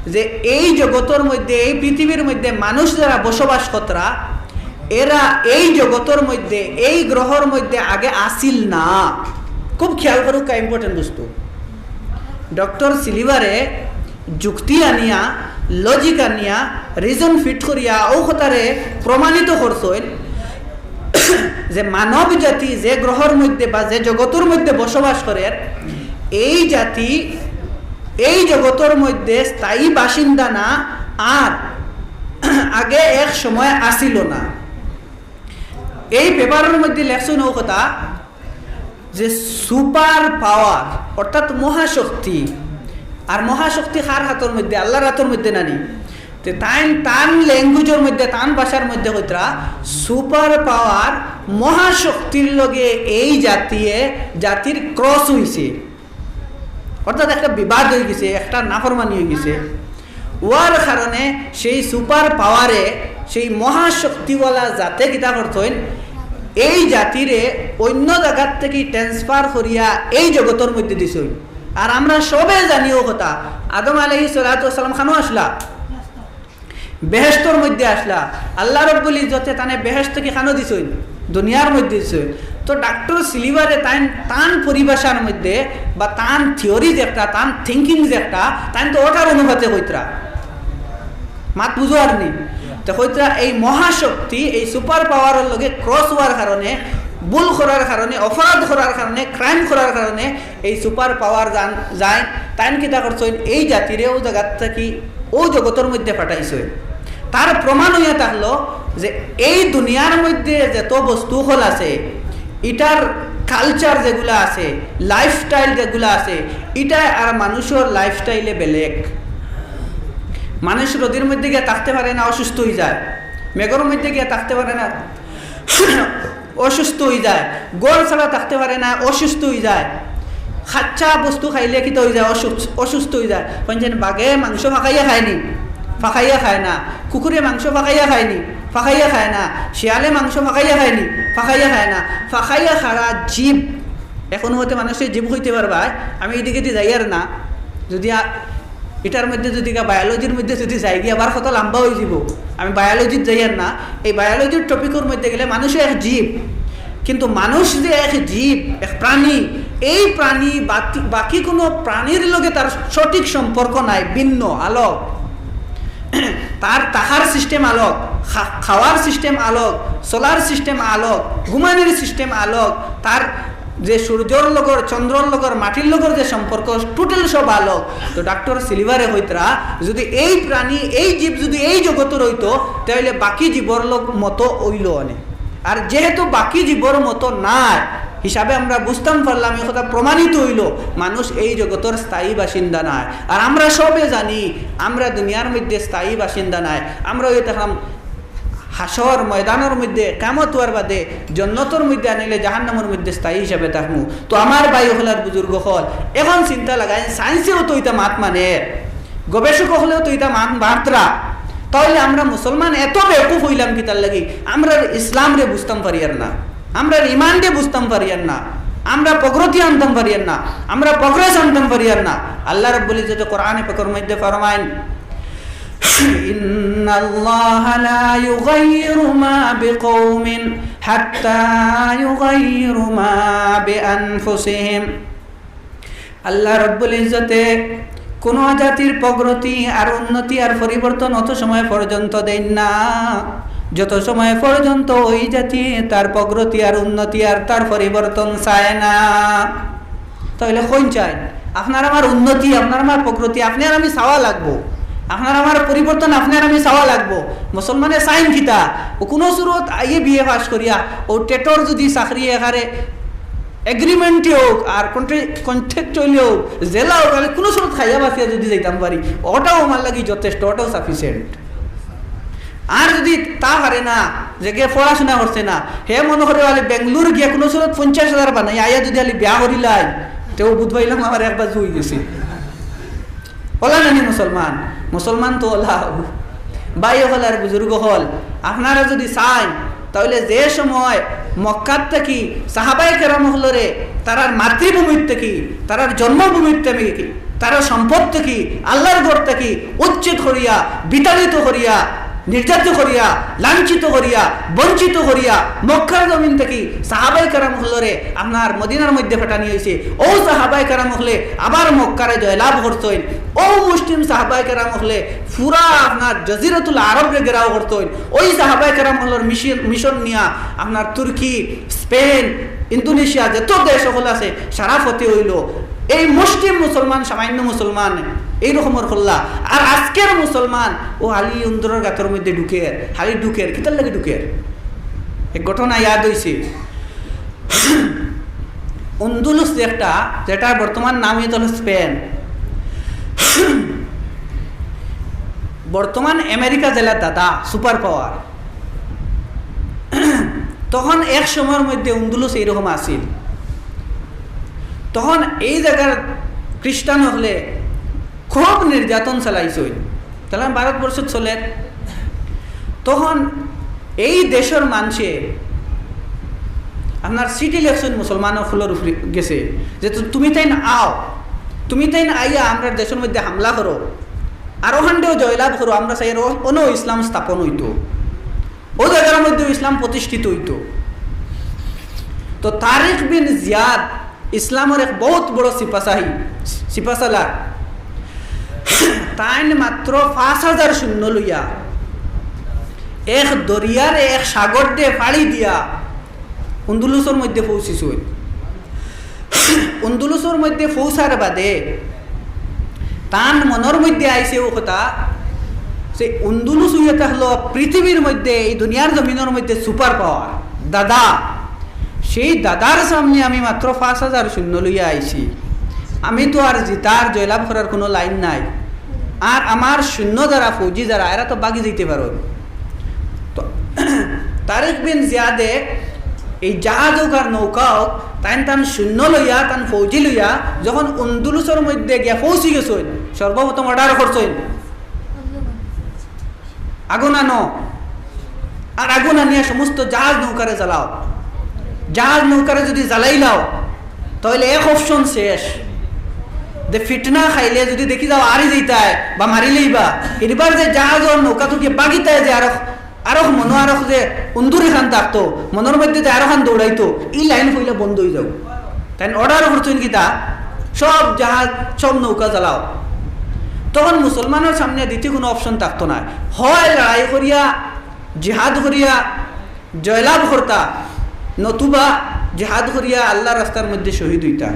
যে এই জগতর মধ্যে, এই পৃথিবীর মধ্যে মানুষ যারা বসবাস করতরা, এরা এই জগতর মধ্যে, এই গ্রহর মধ্যে আগে আছিল না। খুব খেয়াল করুক্কা, important বস্তু। ডক্টর সিলিভারে যুক্তি আনিয়া, logic আনিয়া, reason fit করিয়া অউ কথারে প্রমাণিত করছইন যে মানব জাতি যে গ্রহর মধ্যে বা যে জগতর মধ্যে বসবাস করের, এই জাতি এই জগতর মধ্যে স্থায়ী বাসিন্দা না, আর আগে এক সময় আছিল না। এই পেপারর মধ্যে লেখছইন অউ কথা যে সুপার পাওয়ার, অর্থাৎ মহাশক্তি, আর মহাশক্তি কার হাতর মধ্যে? আল্লার হাতর মধ্যে না নি? তে তাইন তান languageর মধ্যে, তান ভাষার মধ্যে কইতরা সুপার পাওয়ার, মহাশক্তির লগে এই জাতিয়ে, জাতির cross অইছে। অর্থাৎ একটা বিবাদ অইগেছে, একটা নাফরমানি অইগেছে। অওয়ার কারণে সেই সুপার পাওয়ারে, সেই মহাশক্তিওয়ালা জাতে কিতা করছইন, এই জাতিরে অইন্য জাগার থাকি transfer করিয়া এই জগতর মধ্যে দিছইন। আর আমরা সবে জানি অউ কথা, আদম আলাইহিস সালাতু ওয়াস সালাম কানো আছলা? বেহেশতর মধ্যে আছলা। আল্লাহ রব্বুল ইজ্জতে তানে বেহেশত থাকি কানো দিছইন? দুনিয়ার মধ্যে দিছইন। তো ডক্টর সিলিভারে তাইন তান পরিভাষার মধ্যে বা তান theory যেটা, তান thinking যেটা, তাইন তো অটার অনুপাতে কইতরা। মাত বুঝো আর নি? তো কইতরা এই মহাশক্তি, এই সুপার পাওয়ারর লগে cross অওয়ার কারণে, ভুল করার কারণে, অপরাধ করার কারণে, crime করার কারণে এই সুপার পাওয়ার যান, যাইন, তাইন কিতা করছইন, এই জাতিরে অউ জাগার থাকি অউ জগতর মধ্যে পাঠাইছইন। তার প্রমাণ অইয়া থাকলো যে এই দুনিয়ার মধ্যে যত বস্তু অকল আছে, ইটার culture যেগুলা আছে, lifestyle যেগুলা আছে, ইটা আর মানুষর lifestyle-এ বেলেগ। মানুষ রোদির মধ্যে গিয়া থাকতে পারে না, অসুস্থ অইযায়। মেঘর মধ্যে গিয়া থাকতে পারে না, অসুস্থ অইযায়। ঘর ছাড়া থাকতে পারে না, অসুস্থ অইযায়। কাঁচা বস্তু খাইলে কিতা অইযায়? অসুস্থ, অসুস্থ অইযায়। কইন যেন বাঘে মাংস ফাকাইয়া খায়নি, ফাকাইয়া খায় না। কুকুরে মাংস ফাকাইয়া খায়নি, ফাকাইয়া খায় না। শিয়ালে মাংস ফাকাইয়া খায়নি, ফাকাইয়া খায় না। ফাকাইয়া খারা জীব। অখন হতে মানুষে জীব কইতে পারবা। আমি ইদিকে দি যাইয়ার না। যদি আ-, ইটার মধ্যে যদি গা-, বায়োলজির মধ্যে যদি যাই গিয়া আবার কত লম্বা অইযিবো। আমি বায়োলজিত যাইয়ার না। এই বায়োলজির টপিকর মধ্যে গেলে মানুষও এক জীব, কিন্তু মানুষ যে এক জীব, এক প্রাণী, এই প্রাণী বাকি, বাকি কোনো প্রাণীর লগে তার সঠিক সম্পর্ক নাই, ভিন্ন, আলগ। তার থাকার সিস্টেম আলগ, খা-, খাওয়ার সিস্টেম আলগ, চলার সিস্টেম আলগ, ঘুমানির সিস্টেম আলগ, তার যে সূর্যর লগর, চন্দ্রর লগর, মাটির লগর যে সম্পর্ক, টোটাল সব আলগ। তো ডাক্তার সিলভারে কইতরা, যদি এই প্রাণী, এই জীব যদি এই জগতর অইতো, তাইলে বাকি জীবর লগ মতো অইলো অনে। আর যেহেতু বাকি জীবর মতো নায়, হিসাবে আমরা বুঝতাম পারলাম, এই কথা প্রমাণিত অইলো, মানুষ এই জগতর স্থায়ী বাসিন্দা নায়। আর আমরা সবে জানি, আমরা দুনিয়ার মধ্যে স্থায়ী বাসিন্দা নায়। আমরা অই থাকলাম হাশর ময়দানর মধ্যে, কিয়ামত অওয়ার বাদে জন্নতর মধ্যে আনিলে জাহান্নামর মধ্যে স্থায়ী হিসাবে থাকমু। তো আমার ভাই অকল আর বুজুর্গ অকল, অখন চিন্তা লাগাইন, সায়েন্সেও তো ইতা মাত মানের, গবেষক অকলেও তো ইতা মান-, মাতরা, তাইলে আমরা মুসলমান এত বেকুফ অইলাম কিতার লাগি? আমরা ইসলামরে বুঝতাম পারিয়ার না, আমরা ইমানরে বুঝতাম পারিয়ার না, আমরা প্রগতি আনতাম পারিয়ার না, আমরা প্রোগ্রেস আনতাম পারিয়ার না। আল্লাহ রাব্বুল ইজ্জতে কোরআনে পাকর মধ্যে ফরমাইন, إن الله لا يغير ما بقوم حتى يغيروا ما بأنفسهم। আল্লাহ রাব্বুল ইজ্জতে কোনো জাতির প্রগতি আর উন্নতি আর পরিবর্তন অত সময় পর্যন্ত দেইন না, যত সময় পর্যন্ত ওই জাতি তার প্রগতি আর উন্নতি আর তার পরিবর্তন চায় না। তাইলে কইন চাইন, আপনার আমার উন্নতি, আপনার আমার প্রগতি, আপনে আর আমি চাওয়া লাগবো, আপনার আমার পরিবর্তন, আপনে আর আমি চাওয়া লাগবো। মুসলমানে চাইন কিতা? ও কোনো সুরত আইয়ে বিএ পাস করিয়া, ও টেটর যদি চাকরি একারে এগ্রিমেন্টে হোক আর কন্ট্রে-, কন্ট্রাক্ট অইলে হোক, জেলা হোক, আমি কোনো সুরত খাইয়া বাঁচিয়া যদি যাইতাম পারি, ওটাও আমার লাগি যথেষ্ট, ওটাও সাফিসিয়েন্ট। আর যদি তা পারে না, যে গিয়া পড়াশোনা করছে না, হে মনে করে আলি বেঙ্গলোর গিয়া কোনো সুরত পঞ্চাশ হাজার বানাই, আইয়া যদি আলি বিয়া করিলাই, তেও বুধ পাইলাম আমার এক বাজু অই গেছে। ওলা নানি মুসলমান? মুসলমান তো ওলা। ভাই অকল আর বুজুর্গ অকল, আপনারা যদি চাইন, তাইলে যে সময় মক্কাত থাকি সাহাবায়ে কেরাম অকলরে তারার মাতৃভূমিত থাকি, তারার জন্মভূমিত থাকি, তারার সম্পদ থাকি, আল্লাহর ঘর থাকি উচ্ছেদ করিয়া, বিতাড়িত করিয়া, নির্যাতিত করিয়া, লাঞ্ছিত করিয়া, বঞ্চিত করিয়া মক্কার জমিন থাকি সাহাবায়ে কেরাম অকলরে আপনার মদিনার মধ্যে পাঠানি অইছে। ও সাহাবায়ে কেরাম অকলে আবার মক্কারে জয়লাভ করছইন। ও মুসলিম সাহাবায়ে কেরাম অকলে পুরা আপনার জজিরতুল আরবরে ঘেরাও করছইন। ওই সাহাবায়ে কেরাম অকলর মিশন, মিশন নিয়া আপনার তুর্কি, স্পেন, ইন্দোনেশিয়া যত দেশ অকল আছে সারা ফতে অইলো। এই মুসলিম মুসলমান, সামান্য মুসলমান, এই রকমর খোল্লা। আর আজকের মুসলমান ও হালি উন্দুরর গাতর মধ্যে ঢুকের, হালি ঢুকের, কিতার লাগি ঢুকের? এক ঘটনা ইয়াদ অইছে। উন্দুলুস যে একটা, যেটার বর্তমান নাম ইয়ে হলো স্পেন, বর্তমান আমেরিকা যেলা দাদা, সুপার পাওয়ার, তখন এক সময়র মধ্যে উন্দুলুস এইরকম আছিল। তখন এই জাগার খ্রিস্টান অকলে খুব নির্যাতন চালাইছইন। তাহলে ভারতবর্ষ চলের। তখন এই দেশর মানষে আপনার চিঠি লেখছইন মুসলমান অকলর উপরে গেছে যে, "তু-, তুমি তাইন আও, তুমি তাইন আইয়া আমরার দেশর মধ্যে হামলা করো, আর ওখানটাও জয়লাভ করো, আমরা চাই আর অ-, অনো ইসলাম স্থাপন অইতো, ও জাগার মধ্যেও ইসলাম প্রতিষ্ঠিত অইতো।" তো তারিক বিন জিয়াদ ইসলামর এক বহুত বড় সিপাসাহি, সিপাসালার। তাইন মাত্র পাঁচ হাজার সৈন্য লইয়া এক দরিয়ারে, এক সাগররে ফাড়ি দিয়া উন্দুলুসর মধ্যে পৌঁছিছইন। উন্দুলুসর মধ্যে পৌঁছার বাদে তান মনর মধ্যে আইছে ও কথা যে উন্দুলুস অইয়া থাকলো পৃথিবীর মধ্যে, এই দুনিয়ার জমিনর মধ্যে সুপার পাওয়ার দাদা। সেই দাদার সামনে আমি মাত্র পাঁচ হাজার সৈন্য লইয়া আইছি। আমি তো আর জিতার, জয়লাভ করার কোনো লাইন নাই। আর আমার সৈন্য যারা, ফৌজি যারা, এরা তো বাগি যাইতে পারইন। তো তারিক বিন জিয়াদে এই জাহাজ হোক আর নৌকা হোক, তাইন তান সৈন্য লইয়া, তান ফৌজি লইয়া যখন উন্দুলুসর মধ্যে গিয়া পৌঁছি গেছইন, সর্বপ্রথম অর্ডার করছইন, "আগুন আনো, আর আগুন আনিয়া সমস্ত জাহাজ নৌকারে জ্বালাও। জাহাজ নৌকারে যদি জ্বালাইলাও, তাহলে এক অপশন শেষ, যে ফিতনা খাইলে যদি দেখি যাও আরি যাইতায় বা মারিলেই বা, এবার যে জাহাজ আর নৌকা থাকি বাগিতায় যে আরো, আরো মনো আরো যে উন্দুরি খান থাকতো, মনর মধ্যে যে আরো খান দৌড়াইতো, এই লাইন হইলে বন্ধ হয়ে যাও।" তাইন অর্ডার করছইন কিতা, "সব জাহাজ, সব নৌকা জ্বালাও।" তখন মুসলমানর সামনে দ্বিতীয় কোনো অপশন থাকতো না, হয় লড়াই করিয়া, জিহাদ করিয়া জয়লাভ করতা, নতুবা জিহাদ করিয়া আল্লাহর রাস্তার মধ্যে শহীদ হইতা।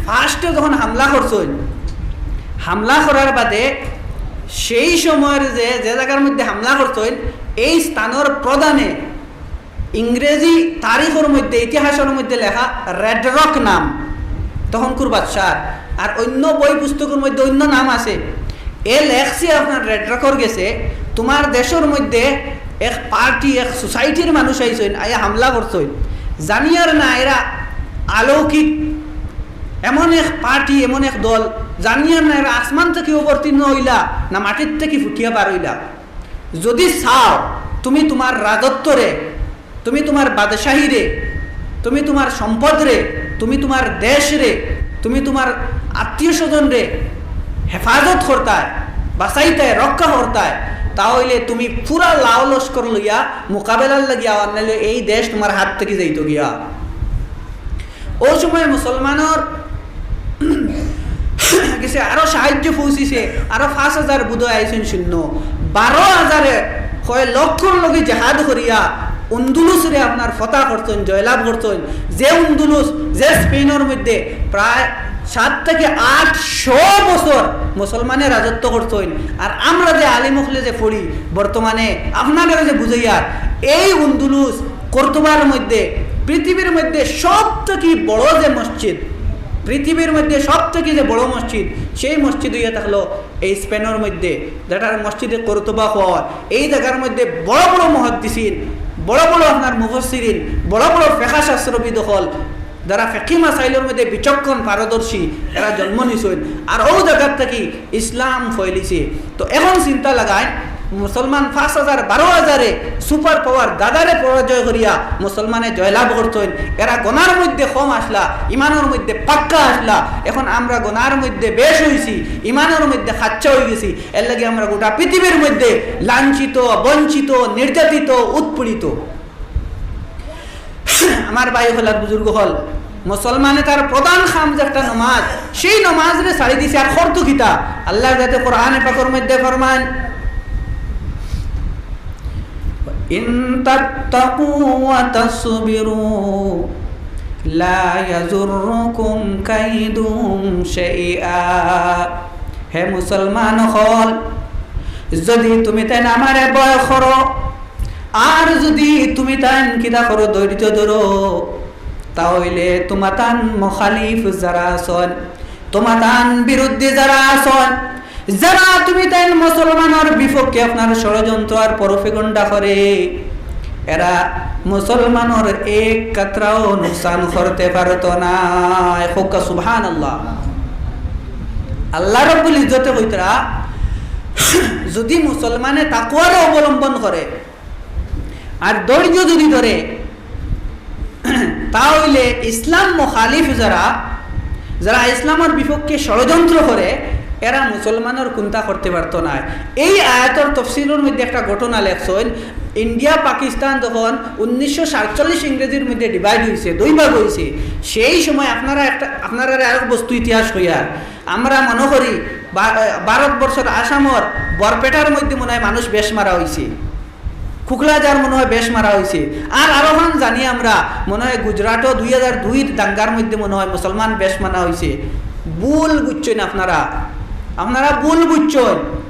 ফার্স্টে যখন হামলা করছইন, হামলা করার বাদে সেই সময়ের যে, যে জায়গার মধ্যে হামলা করছইন, এই স্থানর প্রধানে ইংরেজি তারিখর মধ্যে, ইতিহাসর মধ্যে লেখা রেড রক নাম, তখনকুর বাদশার। আর অন্য বই পুস্তকর মধ্যে অন্য নাম আছে। এ লেখছে আপনার রেড রকর গেছে, তোমার দেশর মধ্যে এক পার্টি, এক সোসাইটির মানুষ আইছইন, আইয়া হামলা করছইন। জানিয়ার না এরা অলৌকিক, এমন এক পার্টি, এমন এক দল, জানিয়ার না এরা আসমান থাকি অবতীর্ণ হইলা না মাটির থাকি ফুটিয়া বার হইলা। যদি চাও তুমি তোমার রাজত্বরে, তুমি তোমার বাদশাহীরে, তুমি তোমার সম্পদরে, তুমি তোমার দেশরে, তুমি তোমার আত্মীয় স্বজনরে হেফাজত করতায়, বাঁচাইতায়, রক্ষা করতায়, তা হইলে তুমি পুরা লাও লস্কর লইয়া মোকাবেলার লাগি আওয়ার, নাইলে এই দেশ তোমার হাত থাকি যাইতো গিয়া। ও সময় মুসলমানর গেছে আরো সাহায্য পৌঁছিছে, আরো পাঁচ হাজার বুধ আইছইন সৈন্য, বারো হাজারে কয় লক্ষর লগে জেহাদ করিয়া উন্দুলুসরে আপনার ফতা করছইন, জয়লাভ করছইন। যে উন্দুলুস, যে স্পেনর মধ্যে প্রায় সাত থেকে আটশো বছর মুসলমানে রাজত্ব করছইন, আর আমরা যে আলিম অকলে যে পড়ি বর্তমানে আপনারা যে বুঝাইয়ার, এই উন্দুলুস কর্তোবার মধ্যে পৃথিবীর মধ্যে সব থেকে বড় যে মসজিদ, পৃথিবীর মধ্যে সব থেকে যে বড় মসজিদ, সেই মসজিদ হইয়া থাকলো এই স্পেনর মধ্যে, যেটার মসজিদে কর্তোবা হয়। এই জায়গার মধ্যে বড় বড় মুহাদ্দিসিন, বড় বড় আপনার মুফাসসিরিন, বড় বড় ফেকা শাস্ত্রবিদ অকল, যারা ফেকি মাসাইলর মধ্যে বিচক্ষণ পারদর্শী, এরা জন্ম নিছইন। আর ও জায়গার থাকি ইসলাম ফয়লিছে। তো এখন চিন্তা লাগাইন, মুসলমান পাঁচ হাজার, বারো হাজারে সুপার পাওয়ার দাদারে পরাজয় করিয়া মুসলমানে জয়লাভ করছইন। এরা গনার মধ্যে কম আসলা, ইমানর মধ্যে পাক্কা আসলা। এখন আমরা গনার মধ্যে বেশ হইছি, ইমানর মধ্যে খাচ্চা হয়ে গেছি। এর লাগি আমরা গোটা পৃথিবীর মধ্যে লাঞ্ছিত, বঞ্চিত, নির্যাতিত, উৎপীড়িত। আমার ভাই অকল আর বুজুর্গ অকল, মুসলমানে তার প্রধান কাম যে একটা নমাজ, সেই নমাজরে ছাড়ি দিছে। আর করতো কিতা? আল্লাহ যাতে কোরআনে পাকর মধ্যে ফরমান, "ইন তাত্তাকু ওয়া তাসবিরু লা ইয়াদুররুকুম কাইদুহুম শাইআ।" হে মুসলমান অকল, যদি তুমি তাইন আমারে ভয় করো, আর যদি তুমি তাইন কিতা করো, ধৈর্য ধরো, তা হইলে তোমাতান মুখালিফ যারা আছইন, তোমাতান বিরুদ্ধে যারা আছইন, যারা তুমি তাইন মুসলমানর বিপক্ষে আপনার ষড়যন্ত্র আর প্রোপাগান্ডা করে, এরা মুসলমানর এক কাতরাও নুকসান করতে পারতো না। কউক্কা সুবহানাল্লাহ। আল্লাহ রাব্বুল ইজ্জতে কইতরা, যদি মুসলমানে তাকওয়ারে অবলম্বন করে, আর ধৈর্য যদি ধরে, তা হইলে ইসলাম মুখালিফ যারা, যারা ইসলামর বিপক্ষে ষড়যন্ত্র করে, এরা মুসলমানর কুন্তা করতে পারতো না। এই আয়াতর তফসিরর মধ্যে একটা ঘটনা লেখছইন, ইন্ডিয়া পাকিস্তান যখন উনিশশো সাতচল্লিশ ইংরেজির মধ্যে ডিভাইড হইছে, দুই ভাগ হইছে, সেই সময় আপনারা একটা, আপনারারে আরেক বস্তু ইতিহাস কইয়ার, আমরা মনো করি বা-, ভারতবর্ষর আসামর বরপেটার মধ্যে মনো হয় মানুষ বেশ মারা হইছে। কুকলাজার মনো হয় বেশ মারা হইছে। আর আরো খান জানি আমরা, মনো হয় গুজরাটও দুই হাজার দুইর দাঙ্গার মধ্যে মনো হয় মুসলমান বেশ মারা হইছে। ভুল বুঝছইন আপনারা, আপনারা ভুল বুঝছইন।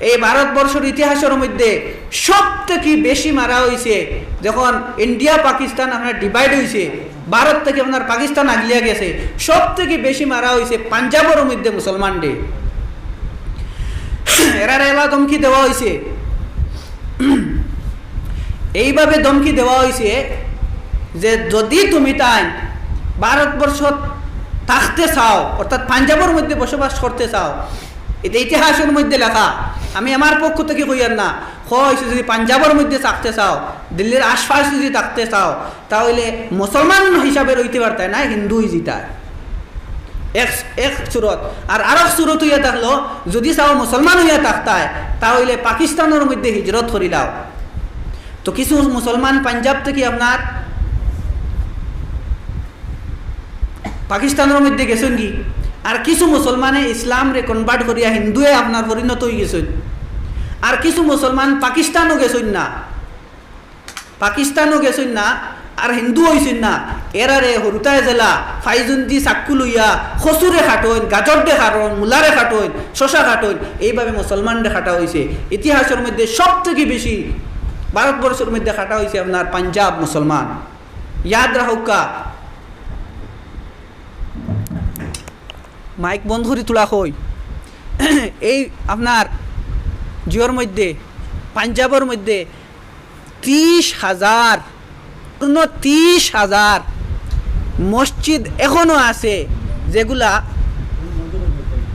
এই ভারতবর্ষর ইতিহাসর মধ্যে সব থেকে বেশি মারা হইছে যখন ইন্ডিয়া পাকিস্তান আপনার ডিভাইড হইছে, ভারত থেকে আপনার পাকিস্তান আগলিয়া গেছে, সব থেকে বেশি মারা হইছে পাঞ্জাবর মধ্যে মুসলমানরে। এরারে এলা ধমকি দেওয়া হইছে, এইভাবে ধমকি দেওয়া হইছে যে যদি তুমি তাইন ভারতবর্ষত থাকতে চাও, অর্থাৎ পাঞ্জাবর মধ্যে বসবাস করতে চাও, এটা ইতিহাসর মধ্যে লেখা, আমি আমার পক্ষ থাকি কইয়ার না, কইছে যদি পাঞ্জাবর মধ্যে থাকতে চাও, দিল্লির আশপাশ যদি থাকতে চাও, তা অইলে মুসলমান হিসাবে রইতে পারতায় না, হিন্দু অইযিতায়। এক, এক সুরত। আর আরক সুরত অইয়া থাকলো, যদি চাও মুসলমান অইয়া থাকতায়, তা অইলে পাকিস্তানর মধ্যে হিজরত করিলাও। তো কিছু মুসলমান পাঞ্জাব থাকি আপনার পাকিস্তানর মধ্যে গেছইন গি, আর কিছু মুসলমানে ইসলামরে convert করিয়া হিন্দুয়ে আপনার পরিণত অইগেছইন, আর কিছু মুসলমান পাকিস্তানও গেছইন না, পাকিস্তানও গেছইন না, আর হিন্দু অইছইন না। এরারে হুরুতায় জেলা, ফাইজুন্দি চাক্কু লইয়া কচুরে কাটইন, গাজররে কাটইন, মুলারে কাটইন, শশা কাটইন, এইভাবে মুসলমানরে কাটা অইছে। ইতিহাসর মধ্যে সব থাকি বেশি ভারতবর্ষর মধ্যে কাটা অইছে আপনার পাঞ্জাব মুসলমান। ইয়াদ রাখউক্কা, মাইক বন্ধ করি তুলা কই। এই আপনার জিওর মধ্যে, পাঞ্জাবর মধ্যে ত্রিশ হাজার, পূর্ণ ত্রিশ হাজার মসজিদ এখনো আছে, যেগুলা,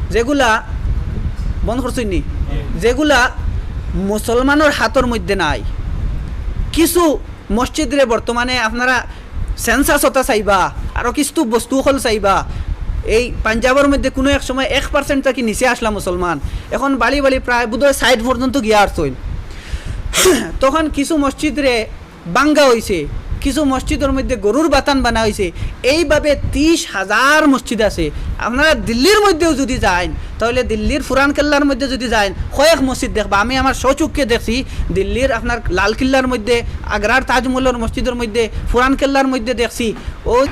যেগুলা বন্ধ করছইন নি, যেগুলা মুসলমানর হাতর মধ্যে নাই। কিছু মসজিদরে বর্তমানে আপনারা census অতা চাইবা, আরো কিছু বস্তু অকল চাইবা। এই পাঞ্জাবর মধ্যে কুনু এক সময় এক percent থাকি নিচে আছলা মুসলমান, এখন বাড়ি বাড়ি প্রায় বোধহয় ষাইট পর্যন্ত গিয়া আরছইন। তখন কিছু মসজিদরে ভাঙ্গা অইছে, কিছু মসজিদর মধ্যে গরুর বাতান বানা অইছে। এইভাবে ত্রিশ হাজার মসজিদ আছে। আপনারা দিল্লির মধ্যেও যদি যাইন, তাহলে দিল্লির পুরান কেল্লার মধ্যে যদি যাইন, কয়েক মসজিদ দেখবা। আমি আমার স্বচক্ষে দেখছি, দিল্লির আপনার লাল কিল্লার মধ্যে, আগ্রার তাজমহলর মসজিদর মধ্যে, পুরান কেল্লার মধ্যে দেখছি। ও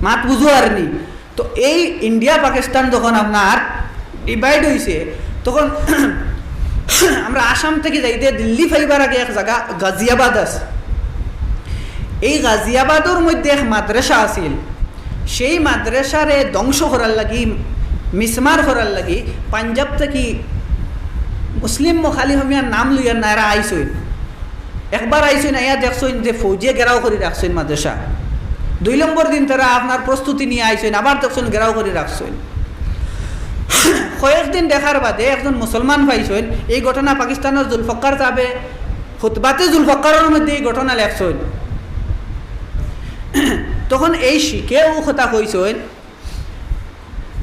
মাত বুঝো আর নি। তো এই ইন্ডিয়া পাকিস্তান যখন আপনার divide অইছে, তখন আমরা আসাম থাকি যাইতে দিল্লি পাইবার আগে এক জাগা গাজিয়াবাদ আছে। এই গাজিয়াবাদর মধ্যে এক মাদ্রাসা আছিল, সেই মাদ্রাসারে ধ্বংস করার লাগি, মিসমার করার লাগি পাঞ্জাব থাকি মুসলিম মখালিফ মিয়ার নাম লইয়া নারা আইছইন। একবার আইছইন, আইয়া দেখছইন যে ফৌজিয়ে ঘেরাও করি রাখছইন মাদ্রাসা। দুই নম্বর দিন তারা আপনার প্রস্তুতি নিয়া আইছইন, আবার দেখছইন ঘেরাও করি রাখছইন। কয়েকদিন দেখার বাদে একজন মুসলমান পাইছইন, এই ঘটনা পাকিস্তানর জুলফিকার সাহেবে খুতবাতে জুলফিকারর মধ্যে এই ঘটনা লেখছইন। তখন এই শিখে ও কথা কইছইন,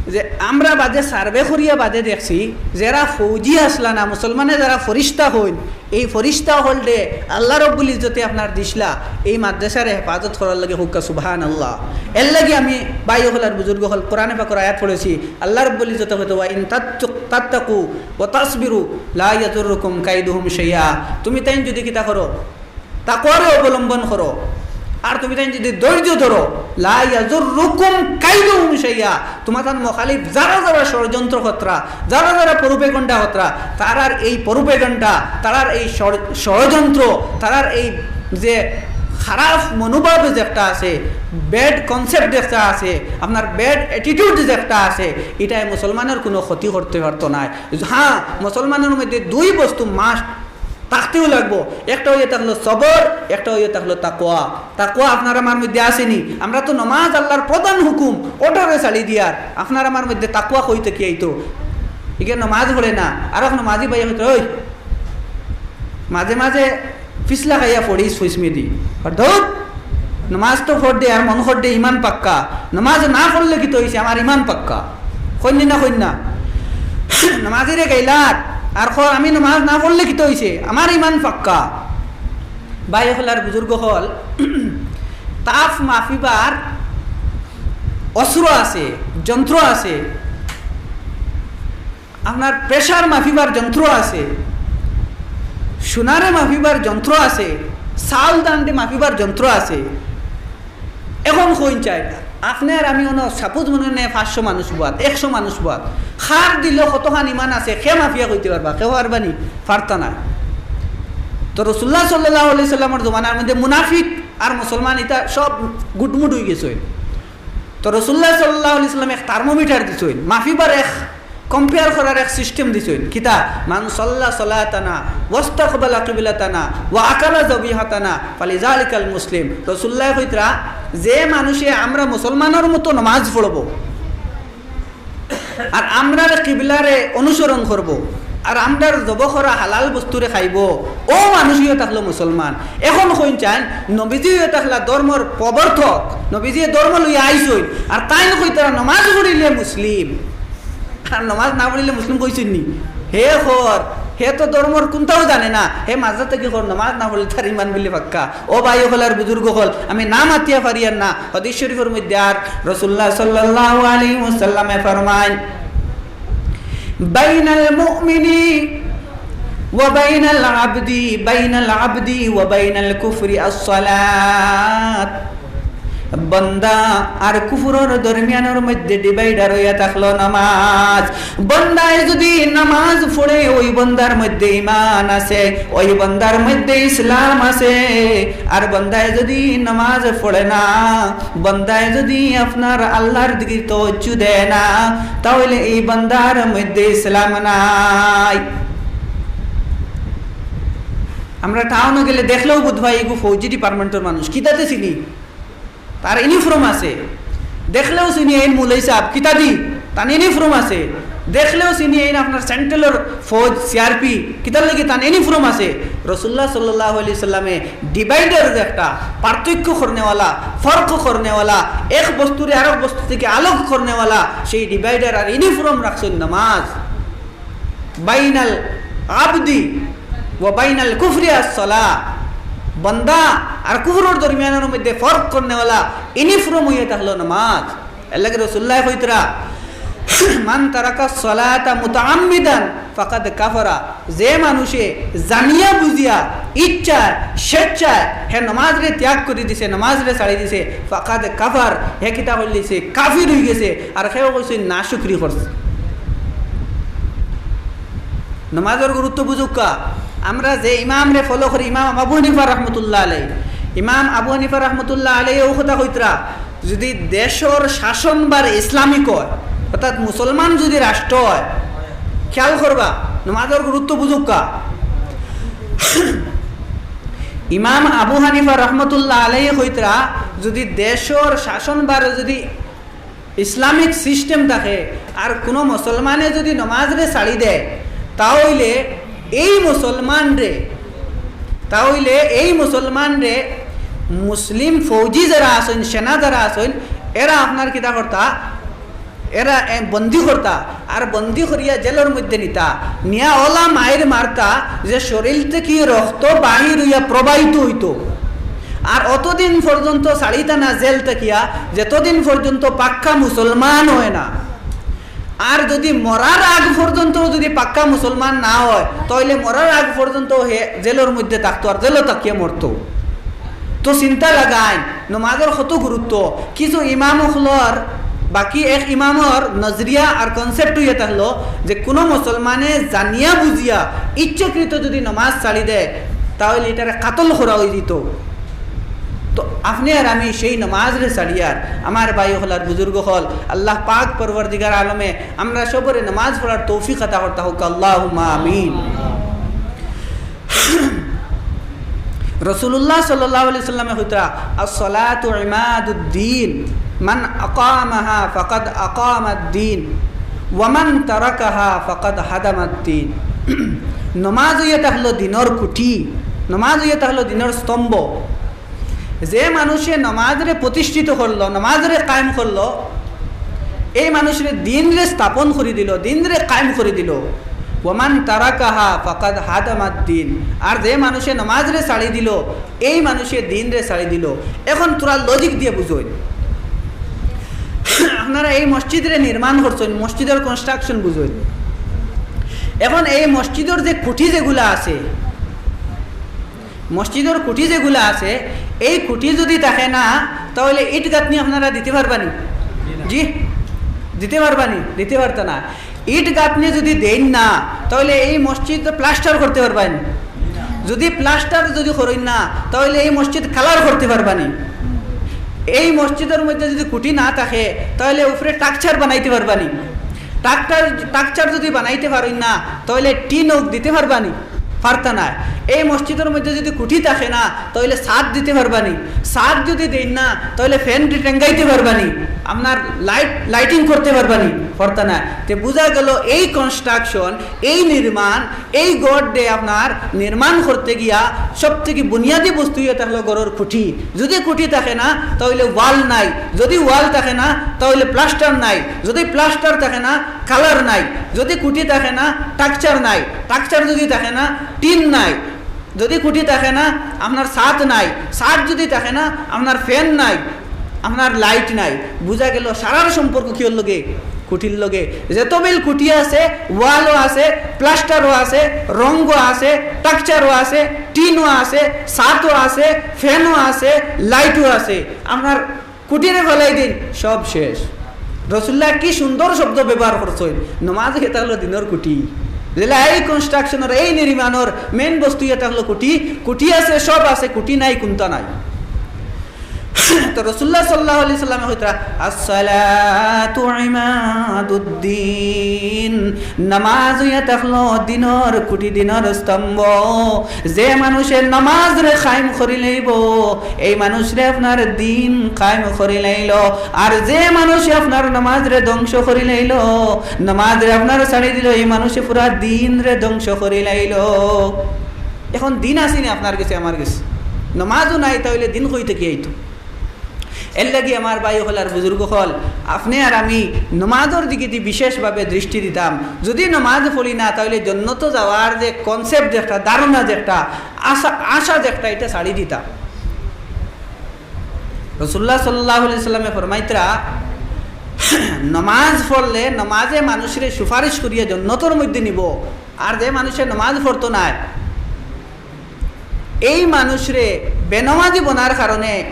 যে আমরা বাদে survey করিয়া বাদে দেখছি, যেরা ফৌজি আছলা না, মুসলমানে যেরা ফরিস্তা অইন, এই ফরিস্তা অকলরে আল্লাহ রব্বুল ইজ্জতে আপনার দিছলা এই মাদ্রাসারে হেফাজত করার লাগি। কউক্কা সুবহানাল্লাহ। এর লাগি আমি ভাই অকল আর বুজুর্গ অকল, কোরআনে পাকর আয়াত পড়ছি, আল্লাহ রব্বুল ইজ্জতে কইতা, "ওয়া ইন তাত্তাকু ওয়া তাসবিরু লা ইয়াদুররুকুম কাইদুহুম শাইআ।" তুমি তাইন যদি কিতা করো, তাকওয়ারে অবলম্বন করো, আর তুমি তাইন যদি ধৈর্য ধরো, লা ইয়াদুররুকুম কাইদুহুম শাইআ, তুমার তান মখালিফ যারা যারা ষড়যন্ত্র করতরা, যারা যারা propaganda করতরা, তারার এই propaganda, তারার এই ষড়-, ষড়যন্ত্র, তারার এই যে খারাপ মনোভাব যে একটা আছে, bad concept যে একটা আছে, আপনার bad attitude যে একটা আছে, ইটায় মুসলমানর কুনু ক্ষতি করতে পারতো নায়। হ্যাঁ, মুসলমানর মধ্যে দুই বস্তু must থাকতেউ লাগবো। একটা অইয়া থাকলো সবর, একটা অইয়া থাকলো তাকওয়া। তাকওয়া আপনার আমার মধ্যে আছে নি? আমরা তো নমাজ আল্লাহর প্রধান হুকুম, অটারে ছাড়ি দিয়ার। আপনার আমার মধ্যে তাকওয়া কই থাকি আইতো? ইগে নমাজ পড়ে না, আরক নমাজি ভাইয়ে কইতো, "ওই, মাঝে মাঝে পিছলা খাইয়া পড়িস, ফুইস মেদি।" আর ধুর, নমাজ তো পড়দে, আর মনো করদে ইমান পাক্কা। নমাজ না পড়লে কিতা অইছে? আমার ইমান পাক্কা। কইন নি না, কইন না? নমাজিরে গাইলার, আর কর, "আমি নমাজ না পড়লে কিতা অইছে? আমার ইমান পাক্কা।" ভাই অকল আর বুজুর্গ অকল, তাপ মাপিবার অস্ত্র আছে, যন্ত্র আছে, আপনার pressure মাপিবার যন্ত্র আছে, সোনারে মাপিবার যন্ত্র আছে, চাউল ধানরে মাপিবার যন্ত্র আছে। এখন কইন চাই, আপনে আর আমি অনো suppose মনে অয় পাঁচশো মানুষ বওয়াত, একশো মানুষ বওয়াত, কার দিলো কতখান ইমান আছে, কে মাপিয়া কইতে পারবা? কেউ পারবা নি? পারতা না। তো রাসুলুল্লাহ সাল্লাল্লাহু আলাইহি সাল্লামর জমানার মধ্যে মুনাফিক আর মুসলমান ইতা সব গুটমুট অইগেছে। তো রাসুলুল্লাহ সাল্লাল্লাহু আলাইহি সাল্লাম এক thermometer দিছইন, মাপিবার এক কম্পেয়ার করার এক সিস্টেম দিছইন। কিতা? মান সাল্লা সালাতানা ওয়াস্তাকবালা কিবলাতানা ওয়া আকালা যাবিহাতানা ফালিযালিকাল মুসলিম। রাসূলুল্লায় কইতরা, যে মানুষে আমরা মুসলমানর মতো নামাজ পড়বো, আর আমরার কিবলারে অনুসরণ করবো, আর আমরার জব করা হালাল বস্তুরে খাইবো, অউ মানুষই অইয়া থাকলো মুসলমান। এখন কইন চাইন, নবীজি অইয়া থাকলা ধর্মর প্রবর্তক, নবীজি ধর্ম লইয়া আইছইন, আর তাইন কইতরা নামাজ পড়িলে মুসলিম। আর নামাজ না পড়িলে মুসলিম কইছইন নি? হে কর, হে তো ধর্মর কুনটাও জানে না, হে মাঝে থাকি কর, নামাজ না পড়িলে তার ইমান বুলি পাক্কা। ও ভাই অকল আর বুজুর্গ অকল, আমি না মাতিয়া পারিয়ার না। হাদিস শরীফর মধ্যে আর রাসূলুল্লাহ সাল্লাল্লাহু আলাইহি ওয়াসাল্লামে ফরমাইন, বাইনাল মুমিনি ওয়া বাইনাল আবদি, বাইনাল আবদি ওয়া বাইনাল কুফরি আসসালাত। বন্দা আর কুফরর দরমিয়ানর মধ্যে divider অইয়া থাকলো নামাজ। বন্দায় যুদি নামাজ পড়ে, ওই বন্দার মধ্যে ইমান আছে, ওই বন্দার মধ্যে ইসলাম আছে। আর বন্দায় যুদি নামাজ পড়ে না, বন্দায় যুদি আপনার আল্লাহর দিকে তওয়াজ্জু দেয় না, তাহলে এই বন্দার মধ্যে ইসলাম নাই। আমরা টাউনো গেলে দেখলেউ বুঝবা, এগু ফৌজি ডিপার্টমেন্টর মানুষ, কিতাতে চিনি? তার ইউনিফর্ম আছে। দেখলেউ চিনি এইন মৌলই সাব, কিতাদি? তান ইউনিফর্ম আছে। দেখলেউ চিনি এইন আপনার সেন্ট্রালর ফৌজ, সিআরপি, কিতার লাগি? তান ইউনিফর্ম আছে। রাসূলুল্লাহ সাল্লাল্লাহু আলাইহি সাল্লামে divider যে একটা পার্থক্য করনেওয়ালা, ফরক করনেওয়ালা, এক বস্তুরে আরক বস্তু থাকি আলগ করনেওয়ালা, সেই divider আর ইউনিফর্ম রাখছইন নামাজ। বাইনাল আবদি ওয়া বাইনাল কুফরি আসসালাহ। বন্দা আর কুফরর দরমিয়ানর মধ্যে ফরক করনেওয়ালা ইউনিফর্ম অইয়া থাকলো নামাজ। এর লাগি রাসূলুল্লায় কইতরা, মান তারাকা সালাতা মুতাআম্মিদান ফাকাদ কাফারা। যে মানুষে জানিয়া বুঝিয়া ইচ্ছায় স্বেচ্ছায় হে নামাজরে ত্যাগ করি দিছে, নামাজরে ছাড়ি দিছে, ফাকাদ কাফার, হে কিতা করিলিছে? কাফির অইগেছে। আর কেউ কইছে নাশুকরি করছে। নমাজর গুরুত্ব বুঝউক্কা। আমরা যে ইমামরে follow করি, ইমাম আবু হানিফা রহমতুল্লাহ আলাই, ইমাম আবু হানিফা রহমতুল্লাহ আলাই অউ কথা কইতরা, যুদি দেশর শাসনভার ইসলামিক অয়, অর্থাৎ মুসলমান যুদি রাষ্ট্র অয়, খেয়াল করবা, নমাজর গুরুত্ব বুঝউক্কা। ইমাম আবু হানিফা রহমতুল্লাহ আলাই কইতরা, যুদি দেশর শাসনভার যুদি ইসলামিক সিস্টেম থাকে, আর কুনু মুসলমানে যুদি নমাজরে ছাড়ি দেয়, তা অইলে এই মুসলমানরে, তা অইলে এই মুসলমানরে মুসলিম ফৌজি যারা আছইন, সেনা যারা আছইন, এরা আপনার কিতা করতা? এরা, এ, বন্দি করতা। আর বন্দি করিয়া জেলর মধ্যে নিতা, নিয়া অলা মাইর মারতা যে শরীর থাকি রক্ত বাহির অইয়া প্রবাহিত অইতো। আর অতদিন পর্যন্ত ছাড়িতা না জেল থাকিয়া, যতদিন পর্যন্ত পাক্কা মুসলমান অয় না। আর যুদি মরার আগ পর্যন্ত যুদি পাক্কা মুসলমান না অয়, তাইলে মরার আগ পর্যন্ত হে জেলর মধ্যে থাকতো, আর জেলো থাকিয়া মরতো। তো চিন্তা লাগাইন, নমাজর কত গুরুত্ব। কিছু ইমাম অকলর, বাকি এক ইমামর নজরিয়া আর concept অইয়া থাকলো যে কুনু মুসলমানে জানিয়া বুঝিয়া ইচ্ছাকৃত যুদি নমাজ ছাড়ি দেয়, তাইলে ইটারে কাতল করা অইযিতো। তো আপনে আর আমি সেই নমাজরে ছাড়িয়ার, আমার ভাই অকল আর বুজুর্গ অকল, আল্লাহ পাক পরওয়ারদিগার আলমে আমরা সবরে নমাজ পড়ার তৌফিক আতা করতা হউক, আল্লাহুম্মা আমিন। রাসূলুল্লাহ সাল্লাল্লাহু আলাইহি ওয়াসাল্লামে কইতরা, "আসসালাতু ইমাদুদ্দিন, মান আকামাহা ফাকাদ আকামাদ্দিন, ওয়া মান তারাকাহা ফাকাদ হাদামাদ্দিন।" নমাজ অইয়া থাকলো দিনর খুঁটি, নমাজ অইয়া থাকলো দিনর স্তম্ভ। যে মানুষে নমাজরে প্রতিষ্ঠিত করলো, নমাজরে কায়েম করলো, এই মানুষরে দিনরে স্থাপন করি দিলো, দিনরে কায়েম করি দিলো। ওয়ামান তারাকাহা ফাকাদ হাদামাদ্দিন। আর যে মানুষে নমাজরে ছাড়ি দিলো, এই মানুষে দিনরে ছাড়ি দিলো। এখন থুড়া logic দিয়া বুঝইন। আপনারা এই মসজিদরে নির্মাণ করছইন, মসজিদর construction বুঝইন। এখন এই মসজিদর যে খুঁটি যেগুলা আছে, মসজিদর খুঁটি যেগুলা আছে, এই খুঁটি যুদি থাকে না, তাইলে ইট গাঁথনি আপনারা দিতে পারবা নি? জি, দিতে পারবা নি? দিতে পারতা না। ইট গাঁথনি যুদি দেইন না, তাইলে এই মসজিদ plaster করতে পারবা নি? যুদি plaster যুদি করইন না, তাইলে এই মসজিদ colour করতে পারবা নি? এই মসজিদর মধ্যে যুদি খুঁটি না থাকে, তাইলে উপরে structure বানাইতে পারবা নি? স্ট্রাকচার, স্ট্রাকচার যদি বানাইতে পারইন না, তাইলে টিন অউক দিতে পারবা নি? পারতা নায়। এই মসজিদর মধ্যে যদি খুঁটি থাকে না, তাইলে ছাদ দিতে পারবা নি? ছাদ যদি দেইন না, তাইলে ফ্যান টেঙ্গাইতে পারবা নি? আপনার লাইট, লাইটিং করতে পারবা নি? পারতা নায়। তে বুঝা গেল, এই কনস্ট্রাকশন, এই নির্মাণ, এই ঘর যে আপনার নির্মাণ করতে গিয়া সব থেকে বুনিয়াদী বস্তু ইয়ে থাকলো ঘরর খুঁটি। যদি খুঁটি থাকে না, তাইলে ওয়াল নাই। যদি ওয়াল থাকে না, তাইলে প্লাস্টার নাই। যদি প্লাস্টার থাকে না, কালার নাই। যদি খুঁটি থাকে না, স্ট্রাকচার নাই। স্ট্রাকচার যদি থাকে না, টিন নাই। যদি খুঁটি থাকে না, আপনার ছাদ নাই। ছাদ যদি থাকে না, আপনার ফ্যান নাই, আপনার লাইট নাই। বুঝা গেল, সারার সম্পর্ক কিওর লগে? খুঁটির লগে। যেতবিল খুঁটি আছে, ওয়ালও আছে, প্লাস্টারও আছে, রঙও আছে, স্ট্রাকচারও আছে, টিনও আছে, ছাদও আছে, ফ্যানও আছে, লাইটও আছে। আপনার খুঁটিরে ফালাই দিন, সব শেষ। রসুল্লাহ কি সুন্দর শব্দ ব্যবহার করছইন, নমাজ ইটা হলো দিনর খুঁটি। যেলা এই কনস্ট্রাকশনর, এই নির্মাণর মেইন বস্তু ইটা হলো খুঁটি। খুঁটি আছে, সব আছে, খুঁটি নাই, কুন্তা নাই। তো রসুল্লাহ সাল্লাল্লাহু আলাইহি সাল্লামে কইতরা, "আসসালাতু ইমাদুদ্দিন।" নামাজ ইয়া থাকলো দিনর খুঁটি, দিনর স্তম্ভ। যে মানুষে নামাজরে কায়েম করি লইবো, এই মানুষরে আপনার দিন কায়েম করি লইলো। আর যে মানুষে আপনার নামাজরে ধ্বংস করি লইলো, নামাজরে আপনার ছাড়ি দিলো, এই মানুষে পুরা দিনরে ধ্বংস করি লইলো। এখন দিন আছে নি আপনার গেছে, আমার গেছে? নামাজও নাই, তাইলে দিন কই থাকি আইতো? এর লাগি আমার ভাই অকল আর বুজুর্গ অকল, আপনে আর আমি নমাজর দিকেদি বিশেষভাবে দৃষ্টি দিতাম। যদি নমাজ পড়ি না, তাইলে জন্নতো যাওয়ার যে কনসেপ্ট, যে একটা ধারণা, যে একটা আশা, আশা যে একটা, ইটা ছাড়ি দিতাম। রসুল্লাহ সাল্লাল্লাহু আলাইহি সাল্লামে ফরমাইতরা, নমাজ পড়লে নমাজে মানুষরে সুপারিশ করিয়া জন্নতর মধ্যে নিবো। আর যে মানুষে নমাজ পড়তো নায়, এই মানুষরে বেনমাজি বনার কারণে,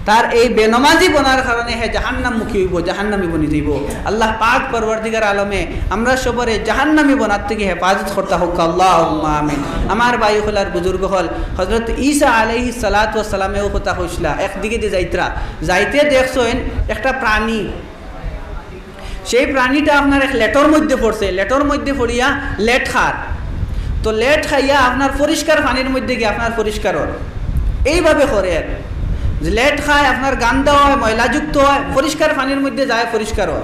তার এই বেনমাজি বনার কারণে হে জাহান্নামমুখী অইবো, জাহান্নামী বনি যাইবো। আল্লাহ পাক পরওয়ারদিগার আলমে আমরা সবরে জাহান্নামী বনার থাকি হেফাজত করতা হউক, আল্লাহুম্মা আমিন। আমার ভাই অকল আর বুজুর্গ অকল, হযরত ঈসা আলাইহিস সালাতু ওয়াস সালামেও কথা কইছলা, একদিকেদি যাইতরা, যাইতে দেখছইন একটা প্রাণী, সেই প্রাণীটা আপনার এক লেটর মধ্যে পড়ছে, লেটর মধ্যে পড়িয়া লেট খার। তো লেট খাইয়া আপনার পরিষ্কার পানির মধ্যে গিয়া আপনার পরিষ্কার অর। এইভাবে করে যে লেট খায়, আপনার গান্দা অয়, ময়লাযুক্ত অয়, পরিষ্কার পানির মধ্যে যায়, পরিষ্কার অর।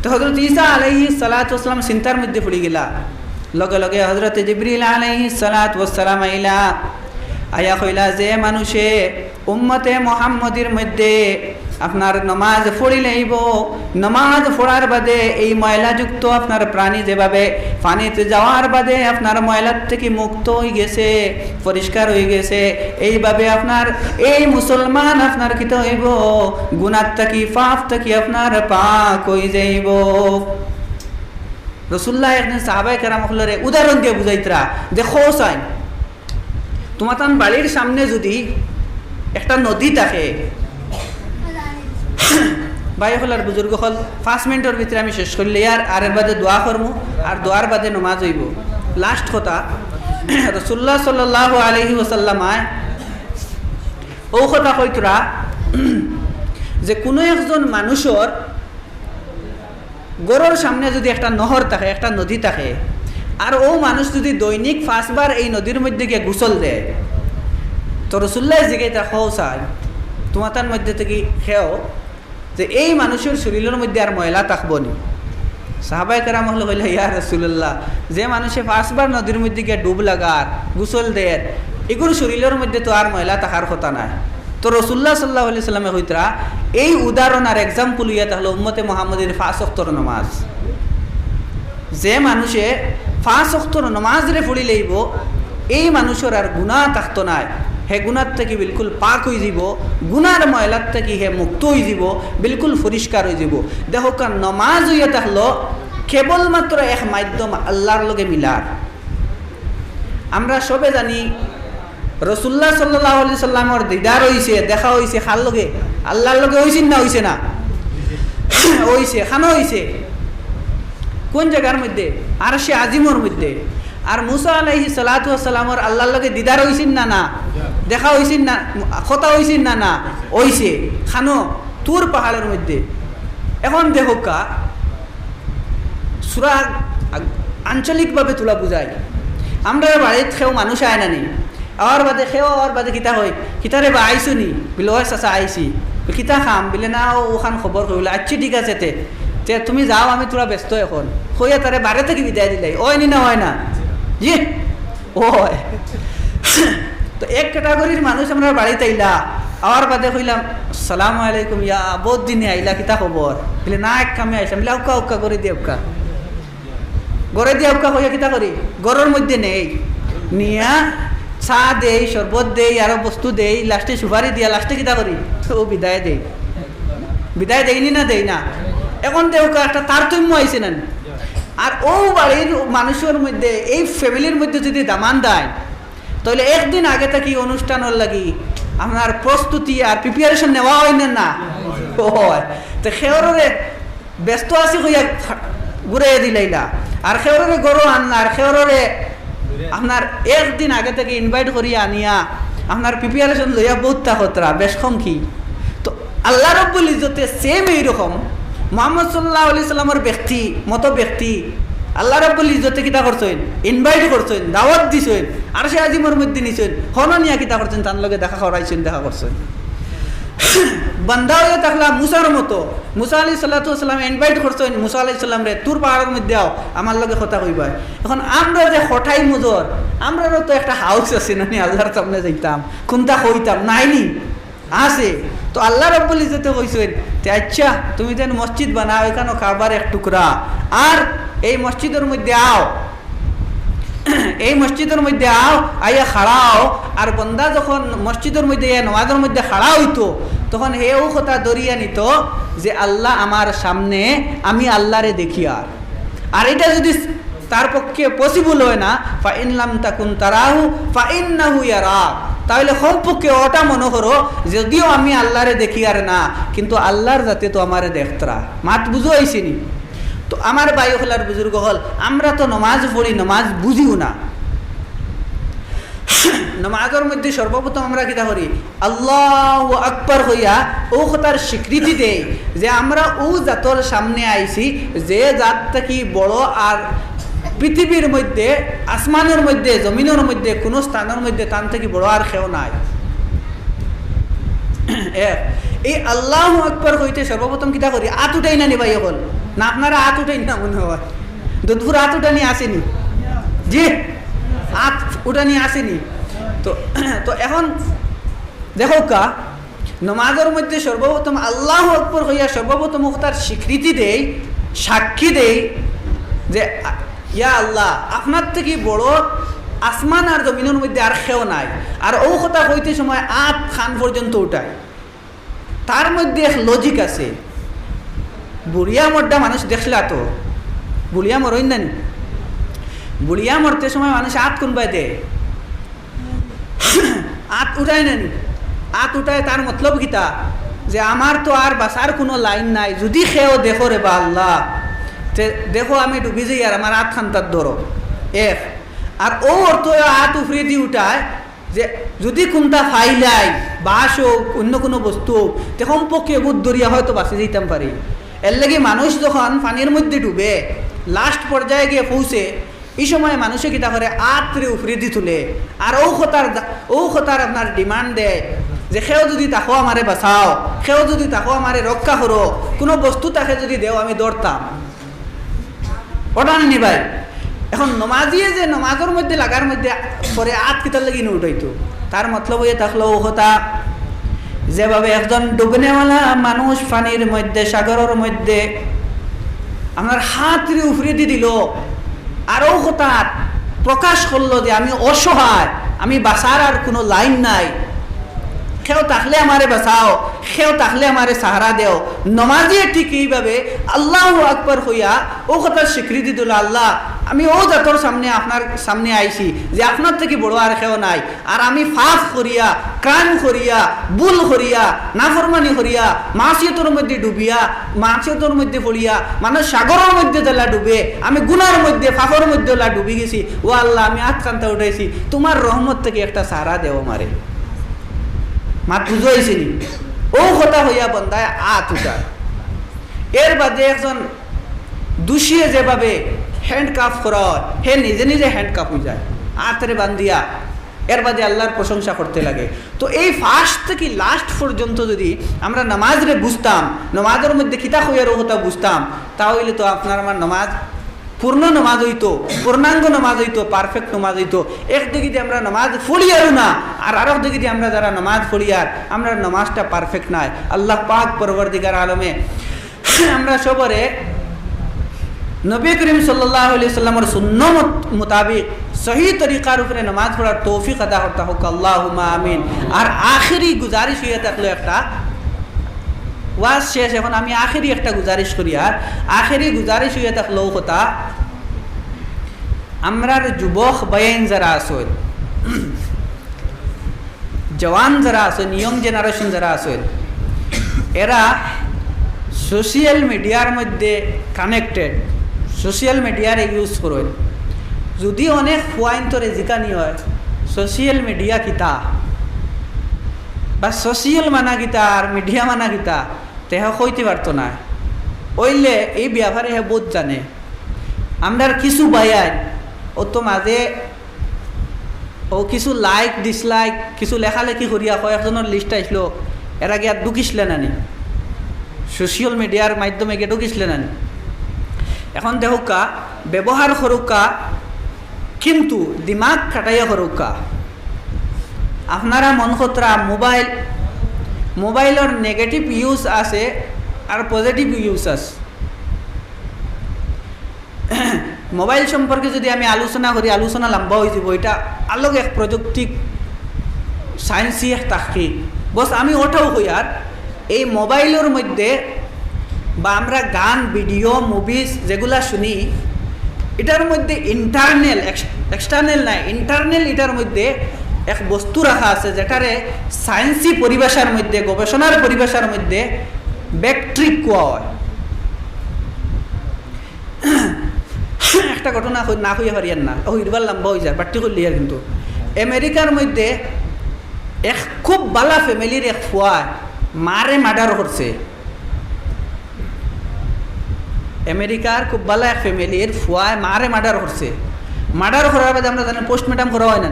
তো হযরত ঈসা আলাইহিস সালাতু ওয়াস সালাম চিন্তার মধ্যে পড়ি গেলা। লগে লগে হযরত জিবরিল আলাইহিস সালাতু ওয়াস সালাম আইলা, আইয়া কইলা, যে মানুষে উম্মতে মুহাম্মদীর মধ্যে আপনার নমাজ পড়ি লইবো, নমাজ পড়ার বাদে এই ময়লাযুক্ত আপনার প্রাণী যেভাবে পানিত যাওয়ার বাদে আপনার ময়লার থাকি মুক্ত অইগেছে, পরিষ্কার অইগেছে, এইভাবে আপনার এই মুসলমান আপনার কিতা অইবো, গুনার থাকি, পাপ থাকি আপনার পাক অই যাইবো। রসুল্লাহ একদিন সাহাবায়ে কেরাম অকলরে উদাহরণ দিয়া বুঝাইতরা, দেখো চাইন, তুমাতান বাড়ির সামনে যদি একটা নদী থাকে, ভাই অকল আর বুজুর্গ অকল, পাঁচ মিনিটর ভিতরে আমি শেষ করিলে আর, আর এর বাদে দোয়া করমু, আর দোয়ার বাদে নমাজ অইবো। লাস্ট কথা, রসুল্লাহ সাল্লাল্লাহু আলাইহি ওয়াসাল্লাম আয় ও কথা কইতরা যে কুনু একজন মানুষর ঘরর সামনে যদি একটা নহর থাকে, একটা নদী থাকে, আর অউ মানুষ যদি দৈনিক পাঁচবার এই নদীর মধ্যে গিয়া গোসল দেয়, তো রসুল্লায় জিগাইতরা, কও চাই, তুমাতান মধ্যে থাকি কেউ যে এই মানুষর শরীলর মধ্যে আর ময়লা থাকবো নি? সাহাবায়ে কেরাম অকলে কইলা, ইয়া রাসূলুল্লাহ, যে মানুষে পাঁচবার নদীর মধ্যে গিয়া ডুব লাগার, গোসল দের, ইগুর শরীলর মধ্যে তো আর ময়লা থাকার কথা নায়। তো রসুল্লাহ সাল্লাল্লাহু আলাইহি সাল্লামে কইতরা, এই উদাহরণ আর এক্সাম্পল অইয়া থাকলো উম্মতে মুহাম্মদীর পাঁচ ওয়াক্তর নমাজ। যে মানুষে পাঁচ ওয়াক্তর নমাজরে পড়ি লইবো, এই মানুষর আর গুনা থাকতো নায়, হে গুনার থাকি বিলকুল পাক অই যিবো, গুনার ময়লার থাকি হে মুক্ত অই যিবো, বিলকুল পরিষ্কার অই যিবো। দেখো, কারণ নমাজ অইয়া থাকলো কেবলমাত্র এক মাধ্যম আল্লাহর লগে মিলার। আমরা সবে জানি, রসুল্লাহ সাল্লাল্লাহু আলাইহি সাল্লামর দিদার অইছে, দেখা অইছে, কার লগে? আল্লাহর লগে অইছে না অইছে না? অইছে, কানো অইছে? কোন জাগার মধ্যে? আরশে আজিমর মধ্যে। আর মুসা আলাইহিস সালাতু ওয়াস সালামর আল্লাহর লগে দিদার অইছে না না? দেখা অইছে না? কথা অইছে না না? অইছে। কানো? তুর পাহাড়র মধ্যে। এখন দেখউক্কা, সুরা আ-, আঞ্চলিকভাবে থুড়া বুঝাই। আমরার বাড়িত কেউ মানুষ আয় না নি, আওয়ার বাদে কেউ আওয়ার বাদে কিতা কয়, "কিতা রে বা, আইছো নি?" বিলে, "অয় চাচা, আইছি।" "কিতা কাম?" বিলে, "না, অউ অখান খবর কইলা।" "আইচ্ছা, ঠিক আছে তে, তে তুমি যাও, আমি থুড়া ব্যস্ত এখন।" কইয়া তারে বাড়ি থাকি বিদায় দিলাই, অয় নি না অয় না? জি। অয়। তো এক category-র মানুষ আমরার বাড়িত আইলা, আওয়ার বাদে কইলাম, "আসসালামু আলাইকুম, ইয়া, বউত দিনে আইলা, কিতা খবর?" বিলে, "না, এক কামে আইছলাম।" বিলে, "আউক্কা, আউক্কা, ঘরো দিয়া আউক্কা।" ঘরো দিয়া আউক্কা কইয়া কিতা করি? ঘরর মধ্যে নেই। নিয়া চা দেই, শরবত দেই, আরো বস্তু দেই, last-এ সুপারি দিয়া last-এ কিতা করি? অউ বিদায় দেই। বিদায় দেই নি না দেই না? এখন দেখউক্কা একটা তারতম্য আইছে না নি? আর অউ বাড়ির মানুষর মধ্যে, এই family-র মধ্যে যুদি দামান দেয়, তাইলে একদিন আগে থাকি অনুষ্ঠানর লাগি আপনার প্রস্তুতি আর preparation নেওয়া অয় না না? অয়। তো কেউররে ব্যস্ত আছি কইয়া ঘুরাইয়া দিলাইলা, আর কেউররে ঘরো আনলা, আর কেউররে আপনার একদিন আগে থাকি invite করিয়া আনিয়া আপনার preparation লইয়া বউত থাকতরা, বেশ কম কি? তো আল্লাহ রব্বুল ইজ্জতে same এইরকম মুহাম্মদ সাল্লাল্লাহু আলাইহি সাল্লামর ব্যক্তি, মতো ব্যক্তি, আল্লাহ রব্বুল ইজ্জতে কিতা করছইন? Invite করছইন, দাওয়াত দিছইন, আরশে আজিমর মধ্যে নিছইন, হনো নিয়া কিতা করছইন? তান লগে দেখা করাইছইন, দেখা করছইন। বান্দা অইয়া থাকলা মুসার মতো, মুসা আলাইহিস সালাতু ওয়াস সালাম invite করছইন মুসা আলাইহিস সালামরে, "তুর পাহাড়র মধ্যে আও, আমার লগে কথা কইবায়।" এখন আমরা যে কটাই মুজর, আমরারও তো একটা সাহস আছে না নি, আল্লাহর সামনে যাইতাম, কুনতা কইতাম, নাই নি? আছে। তো আল্লাহ রব্বুল ইজ্জতে কইছইন, "তে আইচ্ছা, তুমি যেন মসজিদ বানাও, এখানো কাবার এক টুকরা, আর এই মসজিদর মধ্যে আও, এই মসজিদর মধ্যে আও, আইয়া খাড়াও।" আর বন্দা যখন মসজিদর মধ্যে আইয়া নমাজর মধ্যে খাড়া অইতো, তখন হে অউ কথা ধরিয়া নিতো যে, "আল্লাহ আমার সামনে, আমি আল্লাহরে দেখিয়ার।" আর ইটা যুদি তার পক্ষে possible অয় না, "ফাইন লাম তাকুন তারাহু ফাইন্নাহু ইয়ারাক", তাইলে কমপক্ষে অটা মনো করো, যদিও আমি আল্লাহরে দেখিয়ার না, কিন্তু আল্লাহর জাতে তো আমারে দেখতরা। মাত বুঝো আইছে নি? তো আমার ভাই অকল আর বুজুর্গ অকল, আমরা তো নমাজ পড়ি, নমাজ বুঝিও না। নমাজর মধ্যে সর্বপ্রথম আমরা কিতা করি? আল্লাহু আকবার কইয়া অউ কথার স্বীকৃতি দেই যে আমরা অউ জাতর সামনে আইছি, যে জাত থাকি বড় আর পৃথিবীর মধ্যে, আসমানর মধ্যে, জমিনর মধ্যে, কুনু স্থানর মধ্যে তান থাকি বড় আর কেউ নাই। এক, এই আল্লাহু আকবার কইতে সর্বপ্রথম কিতা করি? আত উঠাই না নি ভাই অকল? না, আপনারা আত উঠাই না মনে অয়। দুধপুর আত উঠানি আছে নি? জি, আত উঠানি আছে নি? তো, তো এখন দেখউক্কা, নমাজর মধ্যে সর্বপ্রথম আল্লাহু আকবার কইয়া সর্বপ্রথম অতার স্বীকৃতি দেই, সাক্ষী দেই যে, "ইয়া আল্লাহ, আপনার থাকি বড় আসমান আর জমিনর মধ্যে আর কেউ নাই।" আর অউ কথা কইতে সময় আত কান পর্যন্ত উঠায়। তার মধ্যে এক logic আছে। বুড়িয়া মরদা মানুষ দেখলা তো, বুড়িয়া মরইন না নি? বুড়িয়া মরতে সময় মানুষ আত কুনবায় দেয়? আত উঠায় না নি? আত উঠায়, তার মতলব কিতা? যে আমার তো আর বাঁচার কুনু লাইন নাই। যুদি কেউ দেখো রে বা আল্লাহ, তে দেখো আমি ডুবি যাইয়ার, আমার আত খান্তাত ধরো। এক, আর অউ অর্থ আত উফরেদি উঠায়, যে যুদি কুনটা ফাইলাই, বাঁশ অউক, অইন্য কুনু বস্তু অউক, তে কমপক্ষে এগুত ধরিয়া হয়তো বাঁচি যাইতাম পারি। এরলাগি মানুষ যখন পানির মধ্যে ডুবে, last পর্যায়ে গিয়া পৌঁছে, ই সময় মানুষে কিতা করে, আতরে উফরেদি তুলে। আর অউ কথার দা-, অউ কথার আপনার demand দেয় যে, "কেউ যুদি থাকো আমারে বাঁচাও, কেউ যুদি থাকো আমারে রক্ষা করো, কুনু বস্তু থাকে যুদি দেও, আমি ধরতাম।" অটা নি ভাই? এখন নমাজিয়ে যে নমাজর মধ্যে লাগার মধ্যে পরে আত কিতার লাগি নি উঠাইতো? তার মতলব অইয়া থাকলো অউ কথা, যেভাবে একজন ডুবনেওয়ালা মানুষ পানির মধ্যে, সাগরর মধ্যে আপনার আতরে উফরেদি দিল, আর অউ কথা প্রকাশ করলো যে আমি অসহায়, আমি বাঁচার আর কুনু লাইন নাই, কেউ থাকলে আমারে বাঁচাও, কেউ থাকলে আমারে সাহারা দেও। নমাজিয়ে ঠিক এইভাবে আল্লাহু আকবার কইয়া অউ কথার স্বীকৃতি দিল, "আল্লাহ, আমি অউ জাতর সামনে, আপনার সামনে আইছি যে আপনার থাকি বড় আর কেউ নাই, আর আমি পাপ করিয়া, crime করিয়া, ভুল করিয়া, নাফরমানি করিয়া, মাসিয়তর মধ্যে ডুবিয়া, মাসিয়তর মধ্যে পড়িয়া, মানুষ সাগরর মধ্যে যেলা ডুবে, আমি গুনার মধ্যে, পাপর মধ্যে অলা ডুবি গেছি। ও আল্লাহ, আমি আত খান্তা উঠাইছি, তুমার রহমত থাকি একটা সাহারা দেও আমারে।" মাত বুঝাইছি নি? অউ কথা কইয়া বন্দায় আত উঠার। এর বাদে একজন দোষীয়ে যেভাবে হ্যান্ডকাফ করা হয়, হে নিজে নিজে হ্যান্ডকাফ অইযায়, আতরে বান্ধিয়া, এর বাদে আল্লাহর প্রশংসা করতে লাগে। তো এই ফার্স্ট থাকি লাস্ট পর্যন্ত যদি আমরা নামাজরে বুঝতাম, নামাজর মধ্যে কিতা কইয়ার অউ কথা বুঝতাম, তা অইলে তো আপনার আমার নামাজ পূর্ণ নামাজ অইতো, পূর্ণাঙ্গ নামাজ অইতো, পারফেক্ট নামাজ অইতো। একদিকে দি আমরা নামাজ পড়িয়ারও না, আর আরক দিকে দি আমরা যারা নামাজ পড়িয়ার, আমরার নামাজটা পারফেক্ট নায়। আল্লাহ পাক পরওয়ারদিগার আলমে আমরা সবরে নবী করিম সাল্লাল্লাহু আলাইহি সাল্লামর সুন্নত মোতাবিক সহি তরিকার উপরে নামাজ পড়ার তৌফিক আতা করতা হউক, আল্লাহুম্মা আমিন। আর আখেরি গুজারিশ অইয়া থাকলো একটা, ওয়াজ শেষ, এখন আমি আখেরি একটা গুজারিশ করি, আর আখেরি গুজারিশ অইয়া থাকলো কথা, আমরার যুবক ভাইয়াইন যারা আছইন, জওয়ান যারা আছইন, ইয়ং জেনারেশন যারা আছইন, এরা সোশ্যাল মিডিয়ার মধ্যে কানেক্টেড, সোশ্যাল মিডিয়ারে ইউজ করইন। যদি অনেক ফুয়াইন্তরে জিকানি হয় সোশ্যাল মিডিয়া কিতা বা সোশ্যাল মানা কিতা আর মিডিয়া মানা কিতা, তে হে কইতে পারতো না। অইলে এই ব্যাপারে হে বহুত জানে। আমরার কিছু ভাইয়াইন অউ তো মাঝে অউ কিছু লাইক, ডিসলাইক, কিছু লেখালেখি করিয়া কয়েকজনর লিস্ট আইছলো, এরা গিয়া ঢুকিছলা নানি, সোশ্যাল মিডিয়ার মাধ্যমে গিয়া ঢুকিছলা নানি। এখন দেখউক্কা, ব্যবহার করউক্কা, কিন্তু দিমাগ খাটাইয়া করউক্কা। আপনারা মন কররা মোবাইল, মোবাইলর নেগেটিভ ইউজ আছে আর পজিটিভ ইউজ আছে। মোবাইল সম্পর্কে যদি আমি আলোচনা করি, আলোচনা লম্বা অইযিবো। ইটা আলগ এক প্রযুক্তিক সায়েন্সি এক তাহকিক। বস আমি ওটাও কইয়ার, এই মোবাইলর মধ্যে বা আমরা গান, ভিডিও, মুভিজ যেগুলা শুনি, ইটার মধ্যে ইন্টারনাল, এক্স-, এক্সটার্নাল নায়, ইন্টারনাল, ইটার মধ্যে এক বস্তু রাখা আছে যেটারে সায়েন্সি পরিভাষার মধ্যে, গবেষণার পরিভাষার মধ্যে ব্যাকট্রিক কওয়া হয়। একটা ঘটনা কই-, না কইয়া পারিয়ার না, অউ ইরবার লম্বা অইযার, বাট্টি করিলিয়ার কিন্তু। আমেরিকার মধ্যে এক খুব বালা ফ্যামিলির এক ফুয়ায় মারে মার্ডার করছে। আমেরিকার খুব বালা এক ফ্যামিলির ফুয়ায় মারে মার্ডার করছে। মার্ডার করার বাদে আমরা জানি পোস্টমর্টম করা হয় না।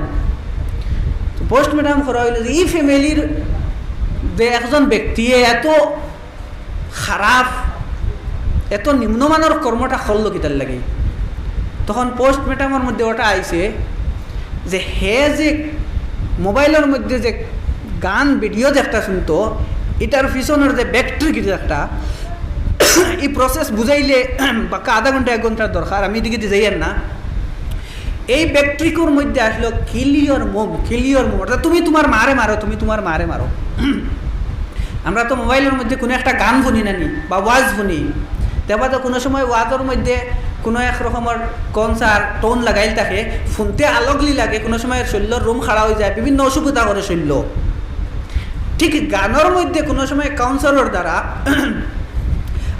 তো পোস্টমর্টম করা অইলো যে ই ফ্যামিলির যে একজন ব্যক্তিয়ে এত খারাপ, এত নিম্নমানর কর্মটা করলো কিতার লাগি? তখন পোস্টমর্টমর মধ্যে ওটা আইছে যে হে যে মোবাইলর মধ্যে যে গান, ভিডিও যে একটা শুনতো, ইটার পিছনর যে ব্যাকট্রিক যে একটা, ই প্রসেস বুঝাইলে বাক্কা আধা ঘন্টা, এক ঘন্টার দরকার, আমি ইদিকে যাইয়ার না। এই ব্যাকট্রিকর মধ্যে আসলো, "Kill your mom, kill your mom", অর্থাৎ তুমি তুমার মারে মারো, তুমি তুমার মারে মারো। আমরা তো মোবাইলর মধ্যে কুনু একটা গান হুনি নানি বা ওয়াজ হুনি, দেখবা তো কুনু সময় ওয়াজর মধ্যে কুনু এক রকমর কনসার টোন লাগাইল থাকে, হুনতে আলগলি লাগে, কুনু সময় শরীলর রুম খাড়া অইযায়, বিভিন্ন অসুবিধা করে শরীল। ঠিক গানর মধ্যে কুনু সময় কাউন্সারর দ্বারা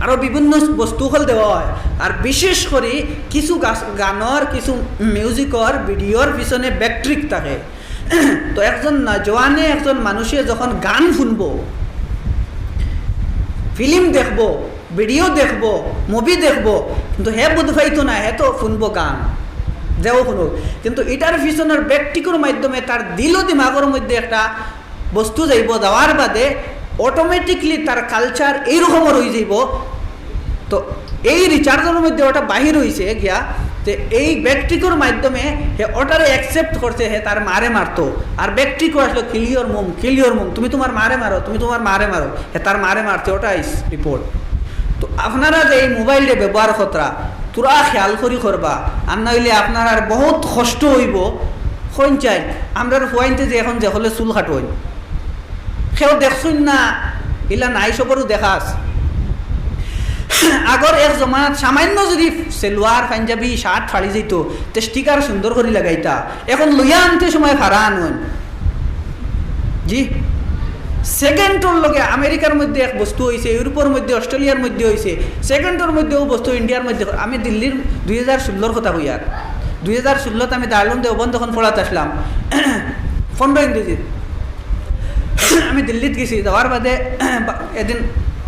আরো বিভিন্ন বস্তু অকল দেওয়া হয়, আর বিশেষ করি কিছু গাছ-, গানর, কিছু মিউজিকর, ভিডিওর পিছনে ব্যাকট্রিক থাকে। তো একজন না-, জোয়ানে একজন মানুষে যখন গান হুনবো, ফিল্ম দেখবো, ভিডিও দেখবো, মুভি দেখবো, কিন্তু হে বুঝ পাইতো না, হে তো হুনবো গান, যেও হুনুক, কিন্তু ইটার পিছনর ব্যাকট্রিকর মাধ্যমে তার দিল দিমাগর মধ্যে একটা বস্তু যাইবো, যাওয়ার বাদে অটোমেটিকলি তার কালচার এইরকমর অইযাইবো। তো এই রিসার্চর মধ্যে ওটা বাহির অইছে গিয়া, যে এই ব্যাকট্রিকর মাধ্যমে হে ওটারে অ্যাকসেপ্ট করছে, হে তার মারে মারতো। আর ব্যাকট্রিকও আসলো, "Kill your mom, kill your mom", তুমি তুমার মারে মারো, তুমি তুমার মারে মারো, হে তার মারে মারছে, ওটা আইস রিপোর্ট। তো আপনারা যে এই মোবাইলটা ব্যবহার কররা, থুড়া খেয়াল করি করবা, আর না অইলে আপনারার বহুত কষ্ট অইবো। কইন চাই, আমরার ফুয়াইন্তে যে এখন যে হকলে চুল কাটইন, কেউ দেখছইন না, ইলা নাই, সবরও দেখা আছে। আগর এক জমানাত সামান্য যদি সেলোয়ার, পাঞ্জাবি, শার্ট ফাড়ি যাইতো, তে স্টিকার সুন্দর করি লাগাইতা। এখন লইয়া আনতে সময় ফাড়া আনইন। জি, সেকেন্ডর লগে আমেরিকার মধ্যে এক বস্তু অইছে, ইউরোপর মধ্যে, অস্ট্রেলিয়ার মধ্যে অইছে, সেকেন্ডর মধ্যে অউ বস্তু ইন্ডিয়ার মধ্যে। আমি দিল্লির দুই হাজার ষোলোর কথা কইয়ার, দুই হাজার ষোলোত আমি দারুল উলুম দেওবন্দ যখন পড়াত আসলাম, পনেরো ইংরেজি, আমি দিল্লিত গেছি, যাওয়ার বাদে এদিন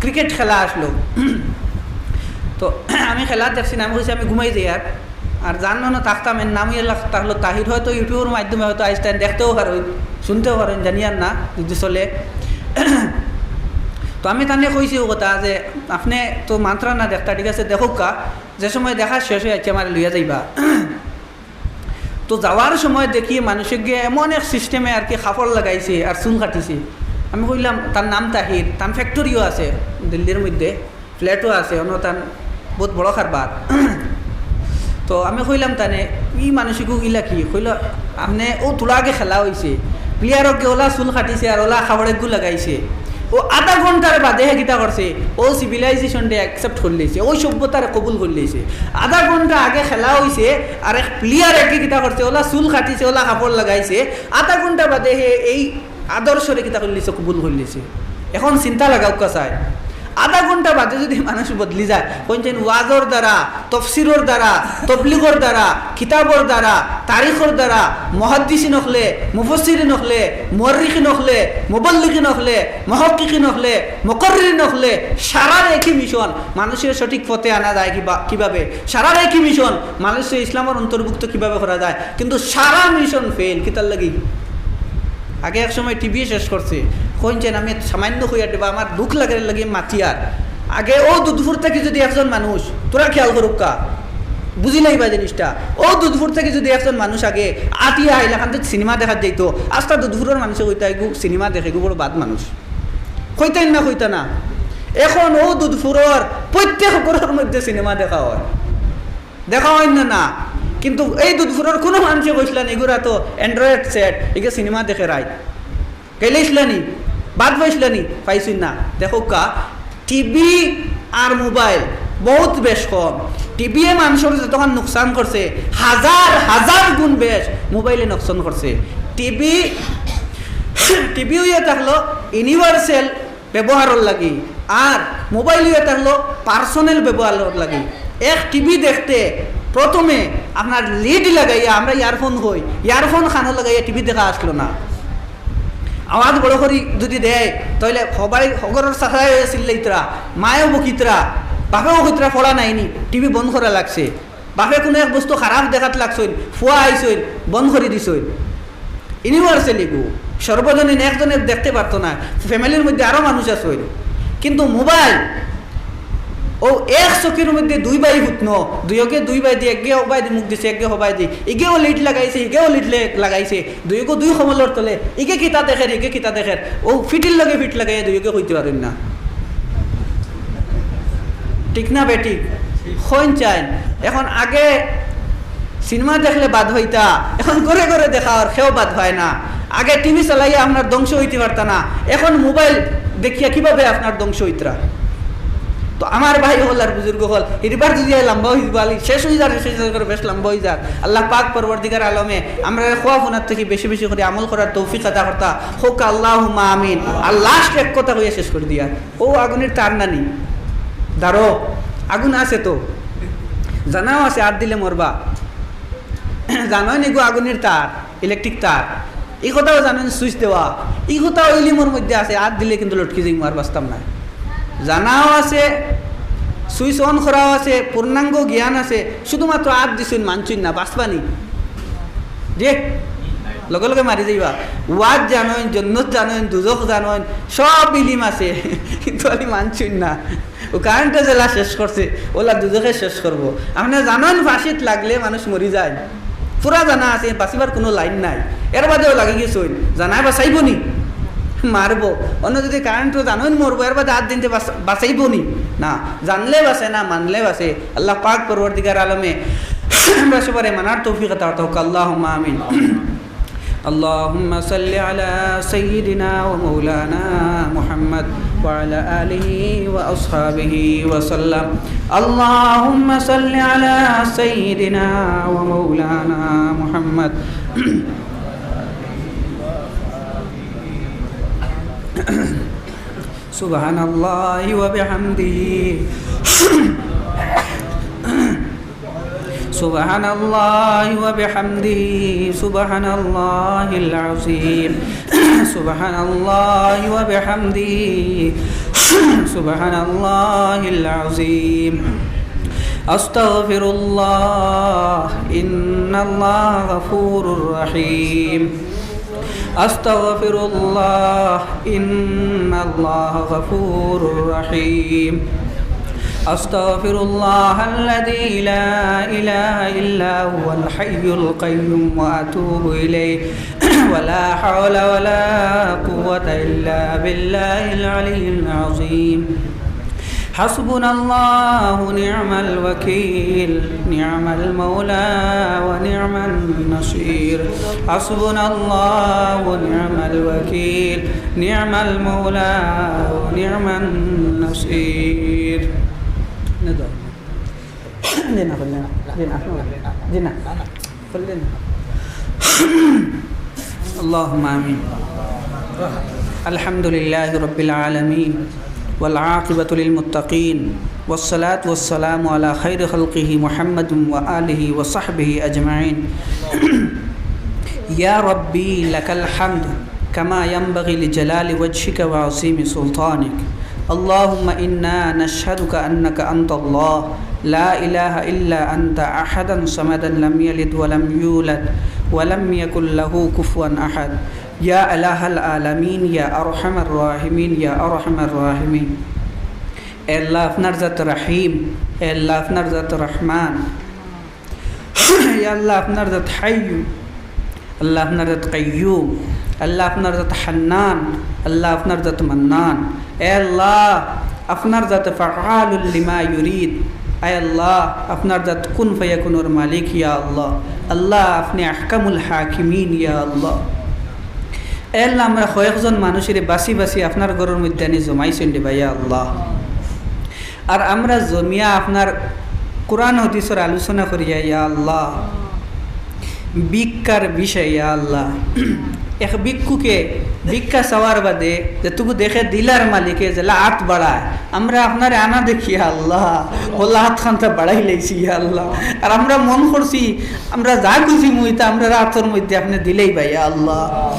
ক্রিকেট খেলা আসলো, তো আমি খেলা দেখছি না, আমি কইছি আমি ঘুমাই যাই। আর আর জানো না থাকতাম, এর নাম ইয়া লাগ-, তাহলে তাহির হয়তো YouTube-র মাধ্যমে হয়তো আইজ তাইন দেখতেও পারইন, শুনতেও পারইন, জানি আর না যদি চলে। তো আমি তানে কইছি ও কথা যে, "আপনে তো মাত্রা না দেখতা, ঠিক আছে, দেখউক্কা, যে সময় দেখা শেষ অই আইছে আমারে লইয়া যাইবা।" তো যাওয়ার সময় দেখি মানুষে গিয়া এমন এক system-এ আর কি কাপড় লাগাইছে আর চুল কাটিছে। আমি কইলাম, তার নাম তাহির, তার factory-ও আছে দিল্লির মধ্যে, flat-ও আছে, অনো তার বউত বড় কারবার। তো আমি কইলাম তানে, "ই মানুষগু ইলা কি?" কইলো, "আপনে অউ থুড়া আগে খেলা অইছে, player-অকগে অলা চুল কাটিছে আর অলা কাপড় এগু লাগাইছে।" অউ আধা ঘন্টার বাদে হে কিতা করছে, অউ civilization-রে accept করিলাইছে, অউ সভ্যতারে কবুল করিলাইছে। আধা ঘন্টা আগে খেলা অইছে, আর এক player এগু কিতা করছে, অলা চুল কাটিছে, অলা কাপড় লাগাইছে, আধা ঘন্টা বাদে হে এই আদর্শরে কিতা করিলাইছে, কবুল করিলাইছে। এখন চিন্তা লাগাউক্কা চাই, আধা ঘন্টা বাদে যদি মানুষ বদলি যায়, কইনছেন ওয়াজর দ্বারা, তফসিরর দ্বারা, তবলিগর দ্বারা, কিতাবর দ্বারা, তারিখর দ্বারা, মুহাদ্দিসিন অকলে, মুফাসসিরিন অকলে, মুআররিখিন অকলে, মুবাল্লিগিন অকলে, মুহাক্কিকিন অকলে, মুকাররিরিন অকলে, সারার একই মিশন, মানুষরে সঠিক পথে আনা যায় কিবা-, কিভাবে? সারার একই মিশন, মানুষরে ইসলামর অন্তর্ভুক্ত কিভাবে করা যায়? কিন্তু সারা মিশন ফেইল, কিতার লাগি? আগে এক সময় টিভি শেষ করছে, কইনছেন আমি সামান্য কইয়ার দিবা, আমার দুখ লাগের লাগি মাতিয়ার। আগে অউ দুধপুর থাকি যদি একজন মানুষ, থুড়া খেয়াল করউক্কা, বুঝিলাইবা জিনিসটা, অউ দুধপুর থাকি যদি একজন মানুষ আগে আটিয়া আইলা খান সিনেমা দেখাত যাইতো, আস্তা দুধপুরর মানুষে কইতা, "এগু সিনেমা দেখে, এগু বড় বাদ মানুষ।" কইতা না, কইতা না? এখন অউ দুধপুরর প্রত্যেক ঘরর মধ্যে সিনেমা দেখা অয়, দেখা অয় না, না? কিন্তু এই দুধপুরর কুনু মানুষে কইছলা নি, "এগুরা তো Android set, ইগে সিনেমা দেখে রাইত।" গেলে ইসলানি, বাদ পাইছলা নি, পাইছইন না। দেখউক্কা, টিভি আর মোবাইল বউত বেশ কম। টিভিয়ে মানুষর যতখান নুকসান করছে, হাজার হাজার গুণ বেশ মোবাইলে নুকসান করছে। টিভি, টিভি অইয়া থাকলো universal ব্যবহারর লাগি, আর মোবাইল অইয়া থাকলো personal ব্যবহারর লাগি। এক টিভি দেখতে প্রথমে আপনার lead লাগাইয়া, আমরা earphone কই, earphone কানো লাগাইয়া টিভি দেখা আছলো না। আওয়াজ বড় করি যদি দেয়, তাইলে হবাই হগরর চাচায় চিল্লাইতরা, মায়েও বকিতরা, বাপেও কইতরা, "পড়া নাইনি, টিভি বন্ধ করা লাগছে।" বাপে কুনু এক বস্তু খারাপ দেখাত লাগছইন, ফুয়া আইছইন, বন্ধ করি দিছইন। Universal এগু, সর্বজনীন, একজনে দেখতে পারতো না, family-র মধ্যে আরো মানুষ আছইন। কিন্তু মোবাইল, অউ এক চকির মধ্যে দুই ভাই হুতনো, দুইওগে দুই ভাই দি, একগে হবাই দি মুখ দিছে, একগে হবাই দি, ইগেও lead লাগাইছে, ইগেও lead লে-, লাগাইছে, দুইওগো দুই কম্বলর তলে, ইগে কিতা দেখের, ইগে কিতা দেখের, অউ ফিটির লগে ফিট লাগাইয়া দুইওগে কইতে পারইন না। ঠিক না বেঠিক? কইন চাইন। এখন আগে সিনেমা দেখলে বাদ পাইতা, এখন ঘরে ঘরে দেখা আর কেউ বাদ পায় না। আগে টিভি চালাইয়া আপনার ধ্বংস অইতে পারতা না, এখন মোবাইল দেখিয়া কিভাবে আপনার ধ্বংস অইতরা? তো আমার ভাই অকল আর বুজুর্গ অকল, হিরবার যদি আই লম্বা অই যার, আলি শেষ অই যার, শেষ অই যার, বেশ লম্বা অই যার। আল্লাহ পাক পরওয়ারদিগার আলমে আমরারে কওয়া হুনার থাকি বেশি বেশি করি আমল করার তৌফিক আতা করতা হউক, আল্লাহুম্মা আমিন। আর last এক কথা কইয়া শেষ করি দিয়া, অউ আগুনর তার নানি, ধরো, আগুন আছে তো, জানাও আছে, আত দিলে মরবা। জানোইন ইগু আগুনর তার, electric তার। ই কথাও জানোইন switch দেওয়া। ই কথাও ইলিমর মধ্যে আছে, আত দিলে কিন্তু লটকি যাইমু, আর বাচতাম নায়। জানাও আছে, switch on করাও আছে, পূর্ণাঙ্গ জ্ঞান আছে, শুধুমাত্র আত দিছইন, মানছইন না, বাচবা নি? যে লগে লগে মারি যাইবা। ওয়াজ জানোইন, জন্নত জানোইন, দুজখ জানোইন, সব ইলিম আছে, কিন্তু খালি মানছইন না। অউ কারেন্টে যেলা শেষ করছে, অউলা দুজখে শেষ করবো। আপনে জানোইন ফাঁসিত লাগলে মানুষ মরি যায়, পুরা জানা আছে, বাচিবার কুনু লাইন নাই, এর বাদেও লাগি গেছইন, জানায় বাচাইবো নি? মারবো। অন্য যদি কারেন্টও জানোইন মরবো, এর বাদে আত দিনতে বাচ-, বাচাইবো নি? না, জানলে বাচে না, মানলে বাচে। আল্লাহ পাক পরওয়ারদিগার আলমে আমরা সবারে মানার তৌফিক আতা করতা হউক, আল্লাহুম্মা আমিন। اللهم صل على سيدنا ومولانا محمد وعلى آله وأصحابه وسلم. اللهم صل على سيدنا ومولانا محمد. سبحان الله وبحمده. سبحان الله وبحمده. سبحان الله العظيم. سبحان الله وبحمده. سبحان الله العظيم. أستغفر الله، إن الله غفور رحيم. أستغفر الله، إن الله غفور رحيم. أستغفر الله الذي لا إله إلا هو الحي القيوم وأتوب إليه. ولا حول ولا قوة إلا بالله العلي العظيم. حسبنا الله ونعم الوكيل، نعم المولى ونعم النصير. حسبنا الله ونعم الوكيل، نعم المولى ونعم النصير. ندعو. دينا، دينا، دينا. اللهم آمين. الحمد لله رب العالمين، والعاقبة للمتقين، والصلاة والسلام على خير خلقه محمد وآله وصحبه أجمعين. يا ربي، لك الحمد كما ينبغي لجلال وجهك وعظيم سلطانك. اللهم إنا نشهدك أنك أنت الله، لا إله إلا أنت، أحدا صمدا، لم يلد ولم يولد، ولم يكن له كفوا أحد. يا إله العالمين، يا أرحم الراحمين، يا أرحم الراحمين. এ আল্লাহ, আপনার জাত রহিম, এ আল্লাহ, আপনার জাত রহমান, ইয়া আল্লাহ, আপনার জাত হাইয়ু, আল্লাহ, আপনার জাত কাইয়ুম, আল্লাহ, আপনার জাত হান্নান, আল্লাহ, আপনার জাত মান্নান। এ আল্লাহ, আপনার জাত ফাআলুল লিমা ইউরিদ। এ আল্লাহ, আপনার জাত কুন ফায়াকুনর মালিক, ইয়া আল্লাহ। আল্লাহ, আপনি আহকামুল হাকিমিন, ইয়া আল্লাহ। এ আল্লাহ, আমরা কয়েকজন মানুষরে বাছি বাছি আপনার ঘরর মধ্যে আনি জমাইছইন রে ভাই, ইয়া আল্লাহ। আর আমরা জমিয়া আপনার কোরআন হাদিসর আলোচনা করিয়া, ইয়া আল্লাহ, ভিক্ষার বিষয়ে, ইয়া আল্লাহ। এক ভিক্ষুকে ভিক্ষা চাওয়ার বাদে যেটুকু দেখে দিলার মালিকে যেলা আত বাড়ায়, আমরা আপনারে আনা দেখি, ইয়া আল্লাহ, অলা আত খান্তা বাড়াই লাইছি, ইয়া আল্লাহ। আর আমরা মন করছি, আমরা যা খুশি মুইতা আমরা আতর মধ্যে আপনে দিলাইবা, ইয়া আল্লাহ।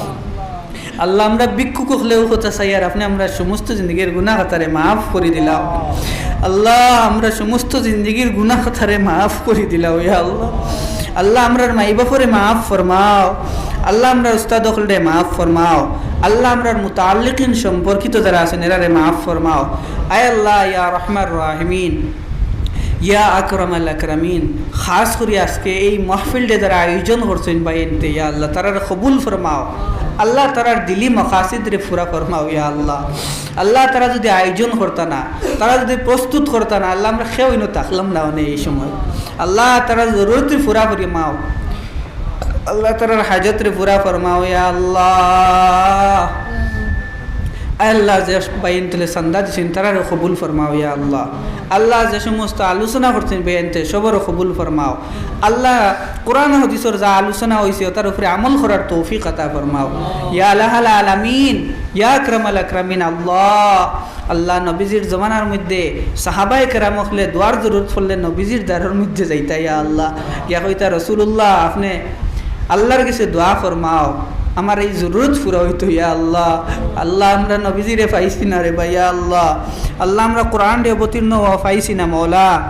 আল্লাহ, আমরা ভিক্ষুক অকলে অউ কথা চাইয়ার, আপনে আমরার সমস্ত জিন্দেগির গুনা খাতারে মাফ করি দিলাও। আল্লাহ, আমরার সমস্ত জিন্দেগির গুনা খাতারে মাফ করি দিলাও, ইয়া আল্লাহ। আল্লাহ, আমরার মাই বাফরে মাফ ফরমাও। আল্লাহ, আমরার উস্তাদ অকলরে মাফ ফরমাও। আল্লাহ, আমরার মুতাআল্লিকিন সম্পর্কিত যারা আছইন এরারে মাফ ফরমাও। আয় আল্লাহ, ইয়া রহমান রাহিমিন, ইয়া আকরামাল আকরামিন, খাস করি আজকে এই মাহফিলটা যারা আয়োজন করছইন ভাইয়াইন্তে, ইয়া আল্লাহ, তারারে কবুল ফরমাও। আল্লাহ, তারার দিলি মাকাসিদরে পুরা ফরমাও, ইয়া আল্লাহ। আল্লাহ, তারা যুদি আয়োজন করতা না, তারা যুদি প্রস্তুত করতা না, আল্লাহ, আমরা কেউ ইনো থাকলাম না অনে এই সময়। আল্লাহ, তারার জরুরতরে পুরা ফরমাও। আল্লাহ, তারার হাজতরে পুরা ফরমাও, ইয়া আল্লাহ। আয় আল্লাহ, যে ভাইয়াইন্তলে চান্দা দিছইন, তারারে কবুল ফরমাও, ইয়া আল্লাহ। আল্লাহ, যে সমস্ত আলোচনা করছইন ভাইয়াইন্তে, সবরে কবুল ফরমাও। আল্লাহ, কোরআন হাদিসর যা আলোচনা অইছে, তার উপরে আমল করার তৌফিক আতা ফরমাও। ইয়া আল্লাহ আল আলামিন, ইয়া আকরামাল আকরামিন, আল্লাহ। আল্লাহ, নবীজির জমানার মধ্যে সাহাবায়ে কেরাম অকলে দোয়ার জরুরত পড়লে নবীজির দ্বারর মধ্যে যাইতা, ইয়া আল্লাহ। গিয়া কইতা, "রাসূলুল্লাহ, আপনে আল্লাহর গেছে দোয়া ফরমাও, আমার এই জরুরত পুরা অইতো, ইয়া আল্লাহ।" আল্লাহ, আমরা নবীজিরে পাইছি না রে ভাই, ইয়া আল্লাহ। আল্লাহ, আমরা কোরআনরে অবতীর্ণ অওয়া পাইছি না, মওলা।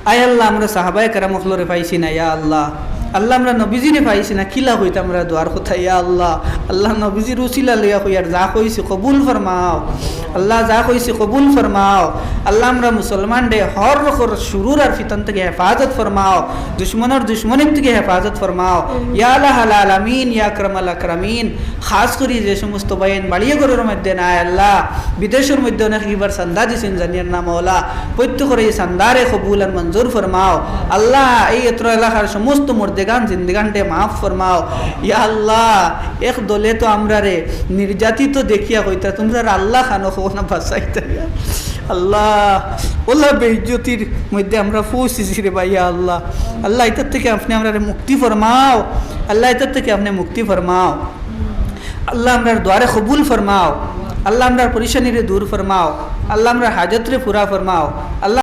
আয় আল্লাহ, আমরা সাহাবায়ে কেরাম অকলরে পাইছি না, ইয়া আল্লাহ। আল্লাহ, আমরা নবীজিরে পাইছি না, কিলা কইতাম আমরা দোয়ার কথা, ইয়া আল্লাহ। আল্লাহ, নবীজির উসিলা লইয়া কইয়ার, যা কইছি কবুল ফরমাও। আল্লাহ, যা কইছি কবুল ফরমাও। আল্লাহ, আমরা মুসলমানরে হর রকর শুরুর আর ফিতন থাকি হেফাজত ফরমাও, দুশমনর দুশমনির থাকি হেফাজত ফরমাও। ইয়া আল্লাহ আল আলামিন, ইয়া আকরামাল আকরামিন, খাস করি যে সমস্ত ভাইয়াইন বাড়িয়ে ঘরর মধ্যে নাই, আল্লাহ, বিদেশর মধ্যে অনেক ইবার চান্দা দিছইন জানিয়ার না, মওলা, প্রত্যেকর এই চান্দারে কবুল আর মঞ্জুর ফরমাও। আল্লাহ, এই অত্র এলাকার সমস্ত মুর্দেগান জিন্দেগানরে মাফ ফরমাও। ইয়া আল্লাহ, এক দলে তো আমরারে নির্যাতিত দেখিয়া কইতা, "তুমরার আল্লাহ খানো কও না বাঁচাইতা।" ইয়া আল্লাহ, অলা বেইজ্জতির মধ্যে আমরা পৌঁছিছি রে ভাই, ইয়া আল্লাহ। আল্লাহ, ইতার থাকি আপনে আমরারে মুক্তি ফরমাও। আল্লাহ, ইতার থাকি আপনে মুক্তি ফরমাও। আল্লাহ, আমরার দোয়ারে কবুল ফরমাও। আল্লাহ, আমরার পরেশানিরে দূর ফরমাও। আল্লাহ, আমরার হাজতরে পুরা ফরমাও। আল্লাহ,